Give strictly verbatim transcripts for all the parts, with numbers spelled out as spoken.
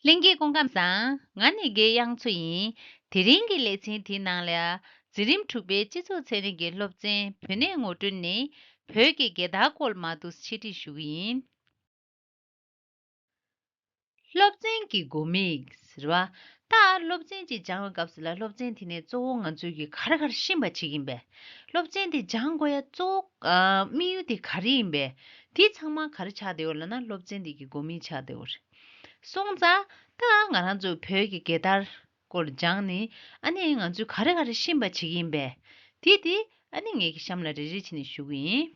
ལྷན་རྒྱས་སྐུ་ཁམས་བཟང་། ང་ནི་རྒན་དབྱངས་མཚོ་ཡིན། དེ་རིང་གི་ལེ་ཚན་དེའི་ནང་ལ། འཛིན་རིམ་དྲུག་པའི་སྤྱི་ཚོགས་ཚན་རིག་གི་སློབ་ཚན་བོད་གནས་ངོ་སྤྲོད་ནས་བོད་ཀྱི་རྒྱལ་དར་སྐོར་མར་འདུག་སེ་འཆད་ཁྲིད་ཞུ་གི་ཡིན། སློབ་ཚན་གྱི་དགོས་དམིགས་ཟེར་བ། ད་སློབ་ཚན་གཅིག་སྦྱང་བའི་སྐབས་སུ་ལ་སློབ་ཚན་དེ་ནས་གཙོ་བོ་ང་ཚོས་ཀྱི་ག་རེ་ག་རེ་ཤེས་པ་བྱེད་ཀྱི་ཡིན་པས། སློབ་ཚན་དེ་སྦྱང་དགོས་ཡ་གཙོ་བོ་ཨ་དམིགས་ཡུལ་དེ་ག་རེ་ཡིན་པས། དེ་ཚང་མ་ག་རེ་ཆགས་བསྡད་ཡོད་ལབ་ན་སློབ་ཚན་དེ་གི་དགོས་དམིགས་ཆགས་བསྡད་ཡོད་རེད། སོང་ཙང་ད་ང་རང་ཚོ་བོད་ཀྱི་རྒྱལ་དར་སྐོར་སྦྱངས་ནས་ཨ་ནི་ང་ཚོས་ག་རེ་ག་རེ་ཤེས་པ་བྱེད་ཀྱི་ཡིན་པས། དེ་དེ་ཨ་ནི་ངས་ཀྱི་གཤམ་ལ་རེ་རེ་བྱས་ནས་ཞུ་གི་ཡིན།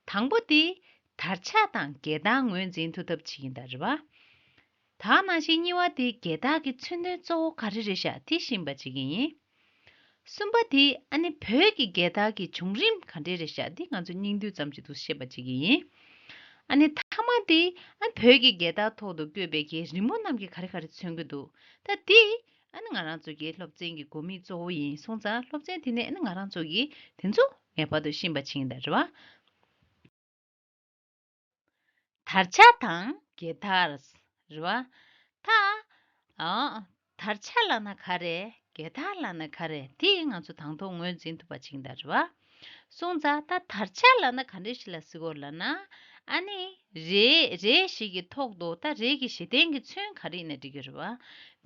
དང་པོ་དེ་དར་ཆ་དང་རྒྱལ་དར་ངོས་འཛིན་ཐུབ་ཐབས་བྱེད་ཀྱི་ཡིན་ད་རེད་བ། ད་ནང་བཞིན་གཉིས་པ་དེ་རྒྱལ་དར་གྱི་མཚོན་དོན་གཙོ་བོ་ག་རེ་རེད་ཤག་དེ་ཤེས་པ་བྱེད་ཀྱི་ཡིན། གསུམ་པ་དེ་ཨ་ནི་བོད་ཀྱི་རྒྱལ་དར་གྱི་བྱུང་རིམ་ག་འདྲས་རེད་ཤག་དེ་ང་ཚོ་སྙིང་བསྡུས་ཙམ་ཞིག་ཏུ་ཤེས་པ་བྱེད་ཀྱི་ཡིན། ཨ་ནི་ཐ་མ་དེ་ཨ་བོད་ཀྱི་རྒྱལ་དར་ཐོག་ཏུ་བཀོད་པའི་གི་རི་མོ་རྣམས་ཀྱིས་ག་རེ་ག་རེ་མཚོན་གྱི་འདུག་ད་དེ་ཨ་ནི་ང་རང་ཚོ་གི་སློབ་ཚན་གྱི་དགོས་དམིགས་གཙོ་བོ་ཡིན་སོང་ཙང་སློབ་ཚན་དེ་ནས་ཨ་ནི་ང་རང་ཚོ་གི་དེ་ཚོ་ངེས་པར་དུ་ཤེས་པ་བྱེད་ཀྱི་ཡིན་ད་རེད་བ། དར་ཆ་དང་རྒྱལ་དར་རེད་བ། ད། ཨ། དར་ཆ་ལབ་ན་ག་རེ། རྒྱལ་དར་ལབ་ན་ག་རེ། དེ་ང་ཚོ་དང་ཐོག་ངོས་འཛིན་ཐུབ་པ་བྱེད་ཀྱི་ཡིན་ད་རེད་བ། སོང་ཙང་ད་དར་ཆ་ལབ་ན་ག་འདྲ་ཞིག་ལ་ཟེར་གྱི་ཡོད་ལབ་ན། ཨ་ནི། རས་རས་ཞིག་གི་ཐོག་ཏུ་ད་རས་ཀྱི་གཞི་རྟེན་གྱི་ཚོན་ག་རེ་ཡིན་ན་འགྲིག་གི་རེད་བ།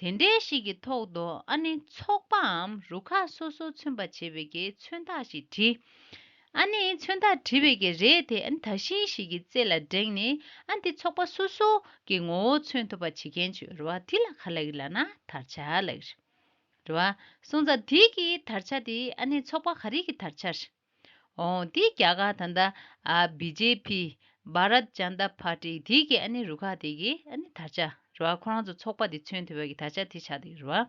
དེ་འདྲའི་ཞིག་གི་ཐོག་ཏུ་ཨ་ནི་ཚོགས་པའམ་རུ་ཁག་སོ་སོ་མཚོན་པ་བྱེད་པའི་གི་མཚོན་རྟགས་ཤིག་བྲིས། ཨ་ནི་མཚོན་རྟགས་བྲིས་པའི་གི་རས་དེ་ཨ་ནི་དར་ཤིང་ཞིག་གི་རྩེ་ལ་བསྒྲེངས་ནས་ཨ་ནི་དེ་ཚོགས་པ་སོ་སོ་གི་ངོ་བོ་མཚོན་ཐུབ་པ་བྱེད་མཁན་ཅིག་ཡོད་རེད་བ། དེ་ལ་ག་ལབ་ཀྱི་ལབ་ན་དར་ཆ་ལབ་ཀྱི་རེད་བ། སོང་ཙང་དེ་གི་དར་ཆ་དེ་ཨ་ནི་ཚོགས་པ་ག་རེ་གི་དར་ཆ་རེད། ཨོ་དེ་རྒྱ་གར་ད་ལྟ་ཨ་བི་ཇེ་པི་བྷ་རཏ་ཇན་ཏ་པར་ཏི་དེ་གི་ཨ་ནི་རུ་ཁག་དེ་གི་ཨ་ནི་དར་ཆ་རེད་བ། ཁོ་རང་ཚོ་ཚོགས་པ་དེ་མཚོན་ཐུབ་པའི་གི་དར་ཆ་དེ་ཆགས་བསྡད་ཡོད་རེད་བ།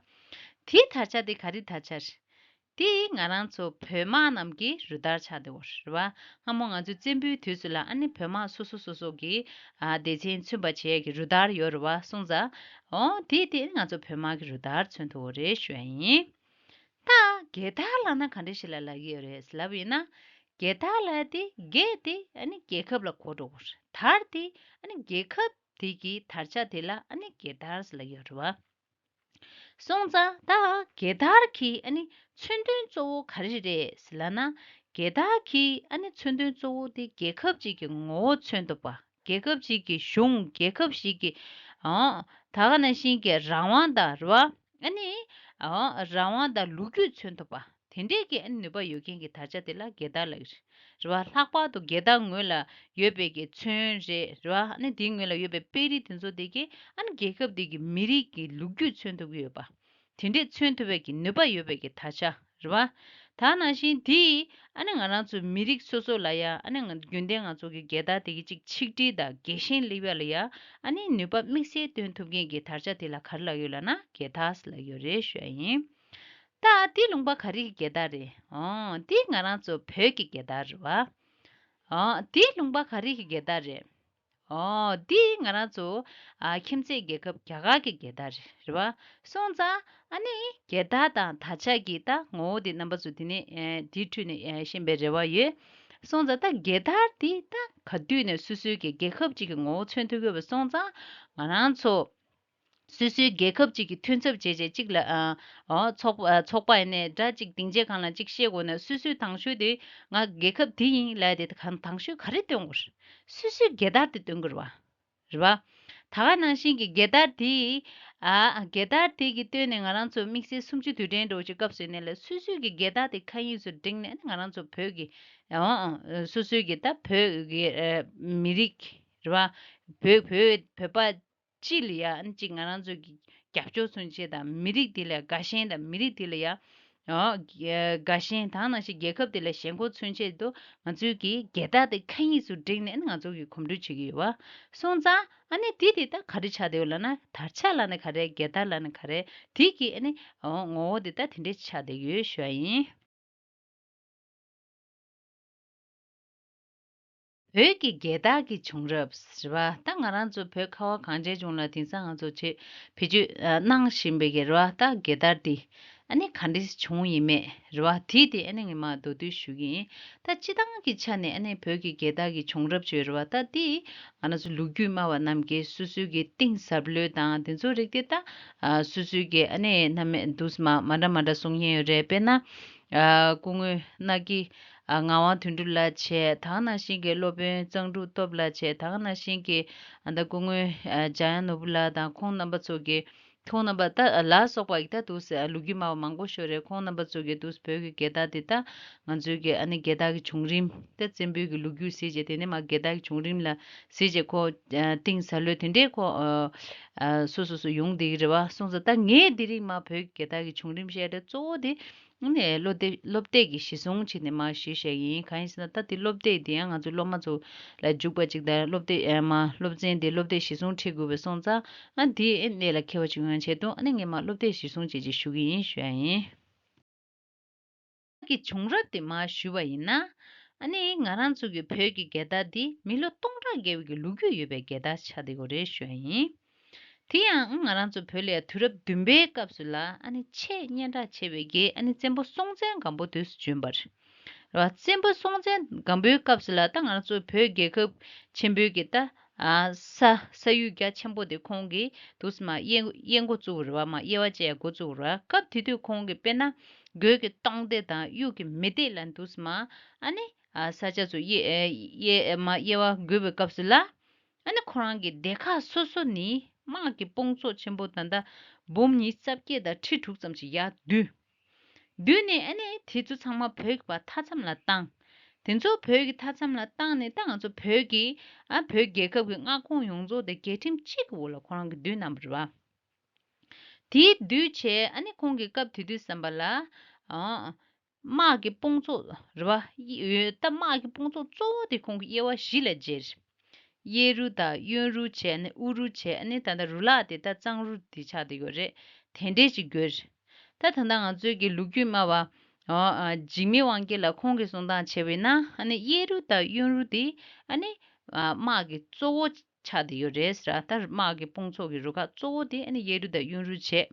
དེ་དར་ཆ་དེ་ག་རེ་དར་ཆ་རེད། དེ་ང་རང་ཚོ་བོད་དམག་རྣམས་ཀྱི་རུ་སྟར་ཆགས་བསྡད་ཡོད་རེད་བ། སྔ་མོ་ང་ཚོའི་བཙན་པོའི་དུས་སུ་ལ་ཨ་ནི་བོད་དམག་སོ་སོ་སོ་སོ་གི་ཨ་སྡེ་ཚན་མཚོན་པ་བྱེད་ཡས་ཀྱི་རུ་སྟར་ཡོད་རེད་བ། སོང་ཙང་ཨོ་དེ་དེ་ང་ཚོ་བོད་དམག་གི་རུ་སྟར་མཚོན་ཐུབ་ཡོད་རེད་ཞུ་ཡ་ཡིན། ད་རྒྱལ་དར་ལབ་ན་ག་འདྲ་ཞིག་ལ་ལབ་ཀྱི་ཡོད་རེད་ལབ་ཡིན་ན། རྒྱལ་དར་ལབ་དེ་རྒྱལ་དེ་ཨ་ནི་རྒྱལ་ཁབ་ལ་གོ་འགྲོ་གི་རེད། དར་དེ་ཨ་ནི་རྒྱལ་ཁབ་དེ་གི་དར་ཆ་དེ་ལ་ཨ་ནི་རྒྱལ་དར་ལབ་ཀྱི་ཡོད་རེད་བ། སོང་ཙང་ད་རྒྱལ་དར་གྱི་ཨ་ནི་མཚོན་དོན་གཙོ་བོ་ག་རེ་རེད་ལབ་ན། རྒྱལ་དར་གྱི་ཨ་ནི་མཚོན་དོན་གཙོ་བོ་དེ་རྒྱལ་ཁབ་ཅིག་གི་ངོ་བོ་མཚོན་ཐུབ་པ། རྒྱལ་ཁབ་ཅིག་གི་གཞུང་རྒྱལ་ཁབ་ཞིག་གི་ཨང་ད་ག་ནང་བཞིན་གྱི་རང་དབང་དང་རེད་བ། ཨ་ནི་ཨང་རང་དབང་དང་ལོ་རྒྱུས་མཚོན་ཐུབ་པ། དེ་འདྲས་ཀྱི་ཨ་ནི་ནུས་པ་ཡོད་མཁན་གྱི་དར་ཆ་དེ་ལ་རྒྱལ་དར་ལབ་ཀྱི་རེད་བ། ལྷག་པར་དུ་རྒྱལ་དར་ངོས་ལ་ཡོད་པའི་གི་ཚོན་རེད་རེད་བ། ཨ་ནི་དེའི་ངོས་ལ་ཡོད་པའི་དཔེ་རིས་དེ་ཚོ་དེ་གི་ཨ་ནི་རྒྱལ་ཁབ་དེ་གི་མི་རིགས་ཀྱི་ལོ་རྒྱུས་མཚོན་ཐུབ་ཀྱི་ཡོད་པ། དེ་འདྲས་མཚོན་ཐུབ་པའི་གི་ནུས་པ་ཡོད་པའི་གི་དར་ཆ་རེད་བ། ད་ནང་བཞིན་དེ་ཨ་ནི་ང་རང་ཚོའི་མི་རིགས་སོ་སོ་ལ་ཡ་ཨ་ནི་ང་རྒྱུན་ལྡན་ང་ཚོ་གི་རྒྱལ་དར་དེ་གི་ཅིག་ཆིག་སྒྲིལ་དང་རྒྱལ་ཞེན་སླེབས་ཡ་ལ་ཡ་ཨ་ནི་ནུས་པ་དམིགས་བསལ་སྟོན་ཐུབ་མཁན་གྱི་དར་ཆ་དེ་ལ་ག་རེ་ལབ་ཡོད་ལབ་ན་རྒྱལ་དར་ལབ་ཡོད་རེད་ཞུ་ཡ་ཡིན། ད་དེ་ལུང་པ་ག་རེ་གི་རྒྱལ་དར་རེད། ཨོ་དེ་ང་རང་ཚོ་བོད་ཀྱི་རྒྱལ་དར་རེད་བ། ཨོ་དེ་ལུང་པ་ག་རེ་གི་རྒྱལ་དར་རེད། ཨོ་དེ་ང་རང་ཚོ་ཨ་ཁྱིམ་མཚེས་རྒྱལ་ཁབ་རྒྱ་གར་གྱི་རྒྱལ་དར་རེད་བ། སོང་ཙང་ཨ་ནི་རྒྱལ་དར་དང་དར་ཆ་གི་ད་ངོ་བོ་དེ་རྣམ་པ་ཚོ་དེ་ནས་ཨེ་དེའི་ཁྲོད་ནས་ཨེ་ཤེས་པའི་རེ་བ་ཡོད། སོང་ཙང་ད་རྒྱལ་དར་དེ་ད་ག་དུས་ནས་སོ་སོའི་གི་རྒྱལ་ཁབ་ཅིག་གི་ངོ་བོ་མཚོན་ཐུབ་ཀྱི་ཡོད་པ་སོང་ཙང་ང་རང་ཚོ་སོ་སོའི་རྒྱལ་ཁབ་ཅིག་གི་མཐུན་ཚབ་བྱས་བྱས་གཅིག་ལ་ཨ་ཨོ་ཚོགས་ཨ་ཚོགས་པ་ཡིན་ནའི་འདྲ་གཅིག་སྡིངས་ཆའི་སྒང་ལ་གཅིག་བཤད་དགོས་ན་སོ་སོའི་དང་ཤོས་དེ་ང་རྒྱལ་ཁབ་དེ་ཡིན་ལབ་དེ་གང་དང་ཤོས་ག་རེ་སྟོན་དགོས་རེད། སོ་སོའི་རྒྱལ་དར་དེ་སྟོན་དགོས་རེད་བ། རེད་བ། ད་ག་ནང་བཞིན་གྱི་རྒྱལ་དར་དེ་ཨ་རྒྱལ་དར་དེ་གི་སྟོན་ནས་ང་རང་ཚོ་དམིགས་བསལ་གསུམ་བཅུ་དུས་དྲན་འདྲ་བོ་ཅིག་སྐབས་སུ་ཡིན་ནའི་ལ་སོ་སོའི་གི་རྒྱལ་དར་དེ་མཁའ་དབྱིངས་སུ་བསྒྲེངས་ནས་ང་རང་ཚོ་བོད་ཀྱི་ཨ་སོ་སོའི་གི་ད་བོད་ཀྱི་ཨ་མི་རིགས་རེད་བ། བོད་བོད་བོད་པ་སྤྱི་ལ་ཡ་ཨ་ནི་གཅིག་ང་རང་ཚོ་གི་རྒྱབ་སྐྱོར་མཚོན་བྱེད་དང་མི་རིགས་དེ་ལ་དགའ་ཞེན་དང་མི་རིགས་དེ་ལ་ཡ་ཨོ་དགའ་ཞེན་དང་ནང་བཞིན་རྒྱལ་ཁབ་དེ་ལ་ཞེན་ཁོག་མཚོན་བྱེད་དུ་ང་ཚོའི་གི་རྒྱལ་དར་དེ་མཁའ་དབྱིངས་སུ་བསྒྲེངས་ནས་ཨ་ནི་ང་ཚོ་གི་གོམ་བགྲོད་བྱེད་ཀྱི་ཡོད་བ། སོང་ཙང་ཨ་ནི་དེ་དེ་ད་ག་རེ་ཆགས་བསྡད་ཡོད་ལབ་ན་དར་ཆ་ལབ་ན་ག་རེ་རྒྱལ་དར་ལབ་ན་ག་རེ་དེ་གི་ཨ་ནི་ཨོ་ངོ་བོ་དེ་ད་དེ་འདྲས་ཆགས་བསྡད་ཡོད་ཞུ་བ་ཡིན། བོད་ཀྱི་རྒྱལ་དར་གྱི་བྱུང་རབས་རེད་བ། ད་ང་རང་ཚོ་བོད་ཁ་བ་གངས་ཅན་ལྗོངས་ལ་དེང་སང་ང་ཚོ་ཆེད་བེད་སྤྱོད་ཨ་གནང་བཞིན་པའི་གི་རེད་བ། ད་རྒྱལ་དར་འདི་ ཨ་ནི་ག་འདྲ་བྱུང་ཡིན་མེད་རེད་བ། དེ་དེ་ཨ་ནི་ངས་མར་མདོར་བསྡུས་ཞུ་གི་ཡིན། ད་སྤྱི་བཏང་གི་ཆ་ནས་ཨ་ནི་བོད་ཀྱི་རྒྱལ་དར་གྱི་བྱུང་རབས་བརྗོད་རེད་བ། ད་དེ་ང་རང་ཚོ་ལོ་རྒྱུས་སྨྲ་བ་རྣམས་ཀྱིས་སོ་སོའི་གི་གཏིང་ཟབ་ལོས་དང་དེ་ཚོ་རིགས་དེ་ད་ཨ་སོ་སོའི་གི་ཨ་ནི་སྣ་མེད་འདུག་སེ་མ་མ་འདྲ་མ་འདྲ་གསུང་མཁན་ཡོད་རེད། དཔེར་ན་ཨ་སྐུ་ངོ་ནག་གི་ཨ་ངག་དབང་དོན་གྲུབ་ལགས་བྱས། ད་ག་ནང་བཞིན་གྱི་སློབ་དཔོན་གཙང་ཕྲུག་སྟོབས་ལགས་བྱས། ད་ག་ནང་བཞིན་གྱི་ཨ་ད་སྐུ་ངོ་ཨ་འཇམ་དབྱངས་ནོར་བུ་ལགས་དང་ཁོང་རྣམ་པ་ཚོ་གི་ཁོང་རྣམ་པ་ད་ལ་སོགས་པ་ཡིས་ད་འདུག་སེ་ལོ་རྒྱུས་སྨྲ་བ་མང་པོ་ཤོར་རེད། ཁོང་རྣམ་པ་ཚོ་གིས་འདུག་སེ་བོད་ཀྱི་རྒྱལ་དར་དེ་ད་ང་ཚོའི་གི་ཨ་ནི་རྒྱལ་དར་གྱི་བྱུང་རིམ་ད་བཙན་པོའི་གི་ལོ་རྒྱུས་ཟེར་བྱས། དེ་ནས་མར་རྒྱལ་དར་གྱི་བྱུང་རིམ་ལ་ཟེར་བྱས་ཁོ་ཨ་གཏིང་ཟབ་ལོས་དེ་འདྲས་ཁོ་ཨ་ཨ་སོ་སོ་སོ་ཡོང་བསྡད་ཀྱི་རེད་བ། སོང་ཙང་ད་ངས་དེ་རིང་མར་བོད་ཀྱི་རྒྱལ་དར་གྱི་བྱུང་རིམ་བཤད་དེ་གཙོ་བོ་དེ་ནས་སློབ་དེབ་སློབ་དེབ་ཀྱི་གཞི་བཟུང་བྱས་ནས་མར་ཞུས་བཞག་ཡིན། གང་ཡིན་ཟེར་ན་ད་དེ་སློབ་དེབ་དེ་ཡང་ང་ཚོ་སློབ་མ་ཚོ་ལ་འཇུག་པ་ཅིག་དང་སློབ་དེབ་ཨ་མ་སློབ་ཚན་དེ་སློབ་དེབ་གཞི་བཟུང་ཁྲིད་དགོས་པས། སོང་ཙང་ཨ་དེ་ཨེ་གནད་ལ་འཁེལ་བ་ཅིག་ཡོང་ཡ་ཆེད་དུ་ཨ་ནི་ངས་མར་སློབ་དེབ་གཞི་བཟུང་བྱས་ཅིག་ཞུ་གི་ཡིན་ཞུ་ཡ་ཡིན། གི་བྱུང་རབས་དེ་མར་ཞུས་པ་ཡིན་ན། ཨ་ནི་ང་རང་ཚོ་གི་བོད་ཀྱི་རྒྱལ་དར་འདི་མི་ལོ་སྟོང་ཕྲག་བརྒལ་བའི་གི་ལོ་རྒྱུས་ཡོད་པའི་རྒྱལ་དར་ཆགས་བསྡད་ཡོད་རེད་ཞུ་ཡ་ཡིན། དེ་ཡང་ང་རང་ཚོ་བོད་ལ་ཡང་དུས་རབས་བདུན་པའི་སྐབས་སུ་ལ་ཨ་ནི་ཆེས་སྙན་གྲགས་ཆེ་བའི་གི་ཨ་ནི་བཙན་པོ་སྲོང་བཙན་སྒམ་པོ་དུས་སུ་བྱོན་པ་རེད་བ། བཙན་པོ་སྲོང་བཙན་སྒམ་པོའི་སྐབས་སུ་ལ་ད་ང་རང་ཚོ་བོད་རྒྱལ་ཁབ་ཆེན་པོའི་གི་ད་ཨ་ས་ས་ཡུལ་རྒྱ་ཆེན་པོ་དེ་ཁོང་གིས་དུས་སུ་མར་དབྱེ་དབྱེ་འགོ་བཙུགས་རེད་བ། མར་དབྱེ་བ་བཅད་འགོ་བཙུགས་རེད་བ། སྐབས་དེ་དུས་ཁོང་གིས་དཔེར་ན་རྒོད་ཀྱི་སྟོང་སྡེ་དང་གཡུ་གི་མེ་སྡེ་ལ་དུས་སུ་མར་ཨ་ནི་ཨ་ས་ཆ་ཚོ་དབྱེ་ཨ་དབྱེ་མར་དབྱེ་བ་དགོས་པའི་སྐབས་སུ་ལ། ཨ་ནི་ཁོ་རང་གི་སྡེ་ཁག་སོ་སོ་ནས་དམག་གི་དཔུང་ཚོགས་ཆེན་པོ་ད་ལྟ་འབུམ་ཉི་ཤུ་རྩ་བརྒྱད་དང་ཁྲི་དྲུག་ཙམ་ཞིག་ཡར་བསྡུས། བསྡུས་ནས་ཨ་ནི་དེ་ཚོ་ཚང་མ་བོད་པ་མཐའ་མཚམས་ལ་བཏང་། དེ་ཚོ་བོད་ཀྱི་མཐའ་མཚམས་ལ་བཏང་ནས་ད་ང་ཚོ་བོད་ཀྱི་ཨ་བོད་རྒྱལ་ཁབ་ཀྱི་མངའ་ཁོངས་ཡོངས་རྫོགས་དེ་རྒྱལ་ཁྲིམས་གཅིག་གི་འོག་ལ་ཁོ་རང་གིས་བསྡུས་གནང་བ་རེད་བ། དེའི་དུས་བྱས་ཨ་ནི་ཁོང་གིས་སྐབས་དེ་དུས་བསམ་པ་ལ། ཨ། དམག་གི་དཔུང་ཚོགས་རེད་བ། ཡོད་ད་དམག་གི་དཔུང་ཚོགས་གཙོ་བོ་དེ་ཁོང་གིས་དབྱེ་བ་བཞི་ལ་བྱས། གཡས་རུ་དང་གཡོན་རུ་བྱས་ནས་དབུ་རུ་བྱས་ཨ་ནི་ད་ལྟ་རུ་ལག་དེ་ད་གཙང་རུ་དེ་ཆགས་བསྡད་ཡོད་རེད། དེ་འདྲས་ཅིག་དགོས། ད་ད་ལྟ་ང་ཚོའི་གི་ལོ་རྒྱུས་སྨྲ་བ། ཨ། འཇིགས་མེད་དབང་རྒྱལ་ལགས་ཁོང་གིས་གསུང་སྟངས་བྱས་པ་ཡིན་ན་ཨ་ནི་གཡས་རུ་དང་གཡོན་རུ་དེ་ཨ་ནི་ཨ་དམག་གི་གཙོ་བོ་ཆགས་བསྡད་ཡོད་རེད་ཟེར། ད་དམག་གི་དཔུང་ཚོགས་ཀྱི་རུ་ཁག་གཙོ་བོ་དེ་ཨ་ནི་གཡས་རུ་དང་གཡོན་རུ་བྱས།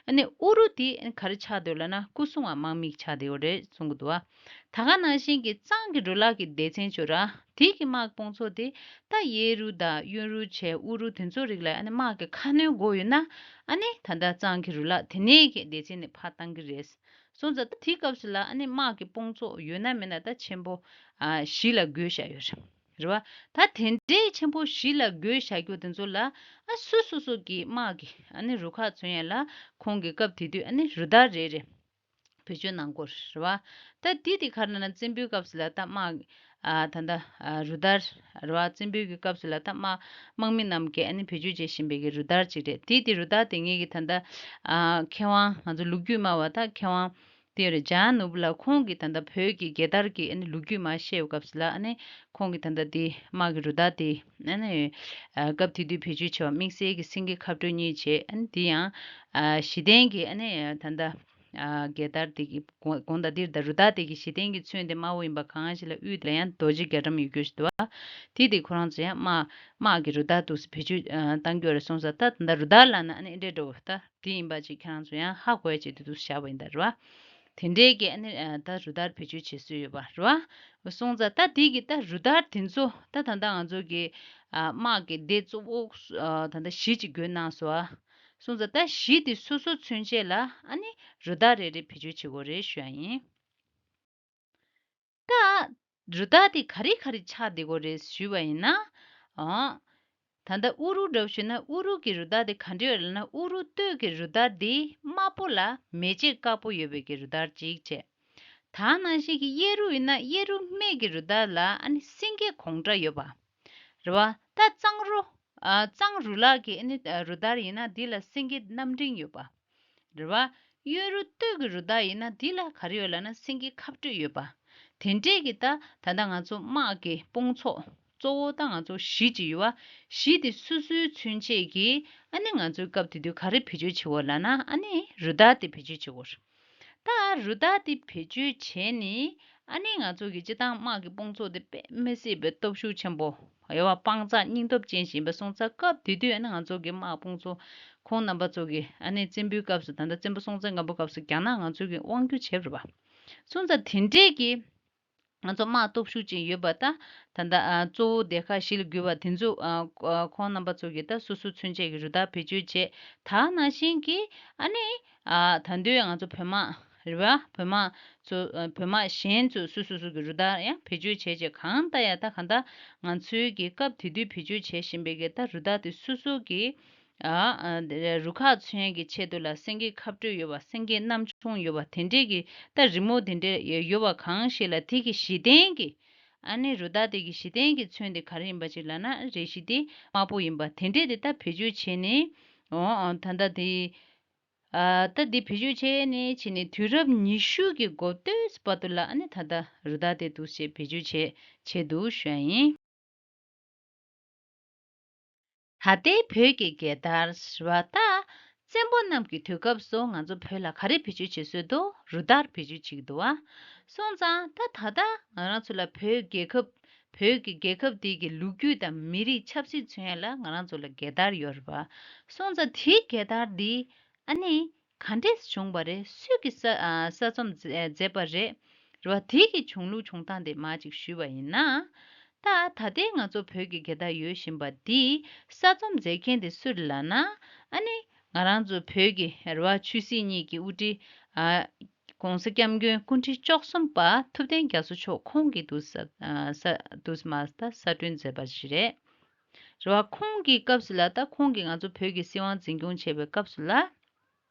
ཨ་ནི་དབུ་རུ་དེ་ཨ་ནི་ག་རེ་ཆགས་བསྡད་ཡོད་ལབ་ན་སྐུ་སྲུང་བ་དམག་མི་ཆགས་བསྡད་ཡོད་རེད་གསུང་གི་འདུག་བ། ད་ག་ནང་བཞིན་གྱི་གཙང་གི་རུ་ལག་གི་སྡེ་ཚན་ཚོ་ར་དེ་གི་དམག་དཔུང་ཚོགས་དེ་ད་གཡས་རུ་དང་གཡོན་རུ་བྱས་དབུ་རུ་དེ་ཚོ་རིགས་ལ་ཨ་ནི་དམག་གི་ཁ་སྣོན་དགོས་ཡོད་ན་ཨ་ནི་ད་ལྟ་གཙང་གི་རུ་ལག་དེ་ནས་གི་སྡེ་ཚན་ནས་ཕར་བཏང་གི་རེད། སོང་ཙང་ད་དེའི་སྐབས་སུ་ལ་ཨ་ནི་དམག་གི་དཔུང་ཚོགས་ཡོད་ན་མེད་ན་ད་ཆེན་པོ་ཨ་བཞི་ལ་བགོས་བཞག་ཡོད་རེད། རེད་བ། ད་དེ་འདྲའི་ཆེན་པོ་བཞི་ལ་བགོས་བཞག་རྒྱུ་དེ་ཚོ་ལ་ཨ་སོ་སོ་སོ་གི་དམག་གི་ཨ་ནི་རུ་ཁག་མཚོན་ཡ་ལ་ཁོང་གི་སྐབས་དེ་དུས་ཨ་ནི་རུ་དར་རེ་རེ་བེད་སྤྱོད་གནང་གི་ཡོད་རེད་བ། ད་དེ་དེ་ག་རེ་ན་བཙན་པོའི་སྐབས་སུ་ལ་ད་དམག་ཨ་ད་ད་ཨ་རུ་དར་རེད་བ། བཙན་པོའི་གི་སྐབས་སུ་ལ་ད་དམག་དམག་མི་རྣམས་ཀྱིས་ཨ་ནི་བེད་སྤྱོད་བྱེད་བཞིན་པའི་གི་རུ་དར་ཅིག་རེད། དེ་དེ་རུ་དར་དེ་ངེད་ཀྱི་ད་ད་ཨ་མཁས་དབང་ང་ཚོ་ལོ་རྒྱུས་སྨྲ་བ་ད་མཁས་དབང་དེ་རེད། འཇམ་ནོར་བུ་ལགས་ཁོང་གིས་ད་ལྟ་བོད་ཀྱི་རྒྱལ་དར་གྱི་ཨ་ནི་ལོ་རྒྱུས་མར་བཤད་པའི་སྐབས་སུ་ལ་ཨ་ནི་ཁོང་གིས་ད་ལྟ་དེ་དམག་གི་རུ་དར་དེ་ཨ་ནི་ཨ་སྐབས་དེ་དུས་བེད་སྤྱོད་བྱས་པ་དམིགས་བསལ་གྱི་སེང་གེ་ཁ་སྤྲོད་གཉིས་བྱས། ཨ་ནི་དེ་ཡང་ཨ་གཞི་རྟེན་གྱི་ཨ་ནི་ད་ལྟ་ཨ་རྒྱལ་དར་དེ་གི་དགོང་དགོང་དག་འདིར་ད་རུ་དར་དེ་གི་གཞི་རྟེན་གྱི་མཚོན་དེ་དམར་པོ་ཡིན་པ་གང་ཞིག་ལ་དབུས་དེ་ལ་ཡང་རྡོ་རྗེ་རྒྱ་གྲམ་ཡོད་རྒྱུ་ཞིག་འདུག་བ། དེ་དེ་ཁོ་རང་ཚོ་ཡང་དམག་དམག་གི་རུ་དར་འདུག་སེ་བེད་སྤྱོད་ཨ་བཏང་གི་ཡོད་རེད། སོང་ཙང་ད་ད་རུ་དར་ལབ་ན་ཨ་ནི་ཨེ་འདྲས་འགྲོ་ད། དེ་ཡིན་པ་ཅིག་ཁྱེད་རང་ཚོ་ཡང་ཧ་གོ་ཡ་ཆེད་དུ་འདུག་བཞག་པ་ཡིན་ད་རེད་བ། དེ་འདྲའི་གི་ཨ་ནི་ཨ་ད་རུ་དར་བེད་སྤྱོད་བྱེད་སྲོལ་ཡོད་པ་རེད་བ། སོང་ཙང་ད་དེ་གི་ད་རུ་དར་དེ་ཚོ་ད་ད་ལྟ་ང་ཚོ་གི་ཨ་དམག་གི་སྡེ་གཙོ་བོ་ཨ་ད་ལྟ་བཞི་ཅིག་བགོས་གནང་སོང་ཨ། སོང་ཙང་ད་བཞི་དེ་སོ་སོ་མཚོན་བྱེད་ལ་ཨ་ནི་རུ་དར་རེ་རེ་བེད་སྤྱོད་བྱེད་དགོས་རེད་ཞུ་ཡ་ཡིན། ད་རུ་དར་དེ་ག་རེ་ག་རེ་ཆགས་བསྡད་ཀྱི་ཡོད་རེད་ཞུས་པ་ཡིན་ན། ཨང་། ད་ལྟ་དབུ་རུ་འདྲ་བོ་ཞུས་ན་དབུ་རུ་གི་རུ་དར་དེ་ག་འདྲ་ཡོད་ལབ་ན་དབུ་རུ་སྟོད་ཀྱི་རུ་དར་དེ་དམར་པོ་ལ་མེ་ལྕེ་དཀར་པོ་ཡོད་པའི་གི་རུ་དར་གཅིག་བྱས། ད་ནང་བཞིན་གྱི་གཡས་རུ་ཡིན་ན་གཡས་རུ་སྨད་ཀྱི་རུ་དར་ལ་ཨ་ནི་སེང་གེ་གོང་ཁྲ་ཡོད་པ། རེད་བ། ད་གཙང་རུ། ཨ་གཙང་རུ་ལག་གི་ཨ་ནི་ཨ་རུ་དར་ཡིན་ན་འདི་ལ་སེང་གེ་རྣམ་འདྲེན་ཡོད་པ། རེད་བ། གཡོན་རུ་སྟོད་ཀྱི་རུ་དར་ཡིན་ན་འདི་ལ་ག་རེ་ཡོད་ལབ་ན་སེང་གེ་ཁ་སྤྲོད་ཡོད་པ། དེ་འདྲས་ཀྱི་ད་ད་ལྟ་ང་ཚོ་དམག་གི་དཔུང་ཚོགས་གཙོ་བོ་ད་ང་ཚོ་བཞི་ཅིག་ཡོད་བ། བཞི་དེ་སོ་སོའི་མཚོན་བྱེད་ཀྱིས་ཨ་ནི་ང་ཚོའི་སྐབས་དེ་དུས་ག་རེ་བེད་སྤྱོད་བྱེད་འོ་ལབ་ན་ཨ་ནི་རུ་དར་དེ་བེད་སྤྱོད་བྱེད་འོ། ད་རུ་དར་དེ་བེད་སྤྱོད་བྱས་ནས་ཨ་ནི་ང་ཚོ་གི་སྤྱི་བཏང་དམག་གི་དཔུང་ཚོགས་དེ་དཔེ་མི་སྲིད་པའི་སྟོབས་ཤུགས་ཆེན་པོ་ ཡོད་པ་དཔང་རྟགས་སྙིང་སྟོབས་ཅན་ཞིག་ཡིན་པ་སོང་ཙང་སྐབས་དེ་དུས་ཨ་ནི་ང་ཚོ་གི་དམག་དཔུང་ཚོ་ཁོང་རྣམ་པ་ཚོ་གི་ཨ་ནི་བཙན་པོའི་སྐབས་སུ་ད་ལྟ་བཙན་པོ་སྲོང་བཙན་སྒམ་པོའི་སྐབས་སུ་རྒྱ་ནག་ང་ཚོ་གི་དབང་བསྒྱུར་བྱས་པ་རེད་པ། སོང་ཙང་དེ་འདྲས་ཀྱི་ང་ཚོ་དམག་སྟོབས་ཤུགས་ཅན་ཡོད་པ་དང་། ད་ལྟ་ཨ་གཙོ་བོ་སྡེ་ཁག་བཞི་ལ་གྱུར་པ་དེ་ཚོ་ཨ་ཁོང་རྣམ་པ་ཚོ་གིས་ད་སོ་སོ་མཚོན་ཆས་ཀྱི་རུ་སྟར་བེད་སྤྱོད་བྱས། ད་ནང་བཞིན་གྱི་ཨ་ནི་ཨ་ད་དུང་ང་ཚོ་བོད་དམག་རེད་པ། བོད་དམག་ཚོ་ཨ་བོད་དམག་གཞན་ཚོ་སོ་སོ་སོ་གི་རུ་སྟར་ཡང་བེད་སྤྱོད་བྱས་བྱས། གང་ལྟར་ཡང་ད་གང་ལྟར་ང་ཚོའི་གི་སྐབས་དེ་དུས་བེད་སྤྱོད་བྱེད་བཞིན་པའི་གི་ད་རུ་སྟར་དེ་སོ་སོ་གི་ཨ་ཨ་རུ་ཁག་མཚོན་ཡས་ཀྱི་ཆེད་དུ་ལ་སེང་གེ་ཁ་སྤྲོད་ཡོད་པ། སེང་གེ་གནམ་མཆོང་ཡོད་པ། དེ་འདྲས་ཀྱི་ད་རི་མོ་དེ་འདྲས་ཡོད་པ་གང་ཞིག་ལ་དེ་གི་གཞི་རྟེན་གྱི་ཨ་ནི་རུ་སྟར་དེ་གི་གཞི་རྟེན་གྱི་མཚོན་དེ་ག་རེ་ཡིན་པ་ཅིག་ལབ་ན། རས་གཞི་དེ་དམར་པོ་ཡིན་པ་དེ་འདྲས་དེ་ད་བེད་སྤྱོད་བྱས་ནས། འོ་འོ་ད་ལྟ་དེ་ཨ་ད་དེ་བེད་སྤྱོད་བྱས་ནས་བྱས་ནས་དུས་རབས་ཉི་ཤུ་གི་འགོ་སྟོད་བར་དུ་ལ་ཨ་ནི་ད་ལྟ་རུ་སྟར་དེ་འདུག་སེ་བེད་སྤྱོད་བྱས་བྱས་འདུག་ཞུ་ཡ་ཡིན། ད་ལྟའི་བོད་ཀྱི་རྒྱལ་དར་ཟེར་བ་ད། བཙན་པོ་རྣམས་ཀྱི་དུས་སྐབས་སུ་ང་ཚོ་བོད་ལ་ག་རེ་བེད་སྤྱོད་བྱེད་སྲོལ་འདུག་རུ་སྟར་བེད་སྤྱོད་བྱེད་ཀྱི་འདུག་བ། སོང་ཙང་ད་ད་ལྟ་ང་རང་ཚོ་ལ་བོད་རྒྱལ་ཁབ། བོད་ཀྱི་རྒྱལ་ཁབ་དེ་གི་ལོ་རྒྱུས་དང་མི་རིགས་ཆབ་སྲིད་མཚོན་ཡ་ལ་ང་རང་ཚོ་ལ་རྒྱལ་དར་ཡོད་རེད་པ། སོང་ཙང་དེའི་རྒྱལ་དར་འདི་ཨ་ནི་ག་འདྲས་བྱུང་བ་རེད། སུས་ཀྱིས་གསར་ཨ་གསར་རྩོམ་མཛད་མཛད་པ་རེད། རེད་བ། དེ་གི་བྱུང་ལུགས་བྱུང་སྟངས་དེ་མར་ཅིག་ཞུས་པ་ཡིན་ན། ད་ད་ལྟའི་ང་ཚོ་བོད་ཀྱི་རྒྱལ་དར་ཡོད་བཞིན་པ་འདི་གསར་རྩོམ་མཛད་མཁན་དེ་སུ་རེད་ལབ་ན། ཨ་ནི་ང་རང་ཚོ་བོད་ཀྱི་རེད་བ། ཆོས་སྲིད་གཉིས་ཀྱི་དབུ་ཁྲིད་ཨ་༸གོང་ས་༸སྐྱབས་མགོན་སྐུ་ཕྲེང་བཅུ་གསུམ་པ་ཐུབ་བསྟན་རྒྱ་མཚོ་མཆོག་ཁོང་གིས་འདུག་ས་ཨ་ས་འདུག་མ་ད་གསར་སྐྲུན་མཛད་པ་ཞིག་རེད། རེད་བ། ཁོང་གི་སྐབས་སུ་ལ་ད་ཁོང་གིས་ང་ཚོ་བོད་ཀྱི་སྲིད་དབང་འཛིན་སྐྱོང་བྱས་པའི་སྐབས་སུ་ལ།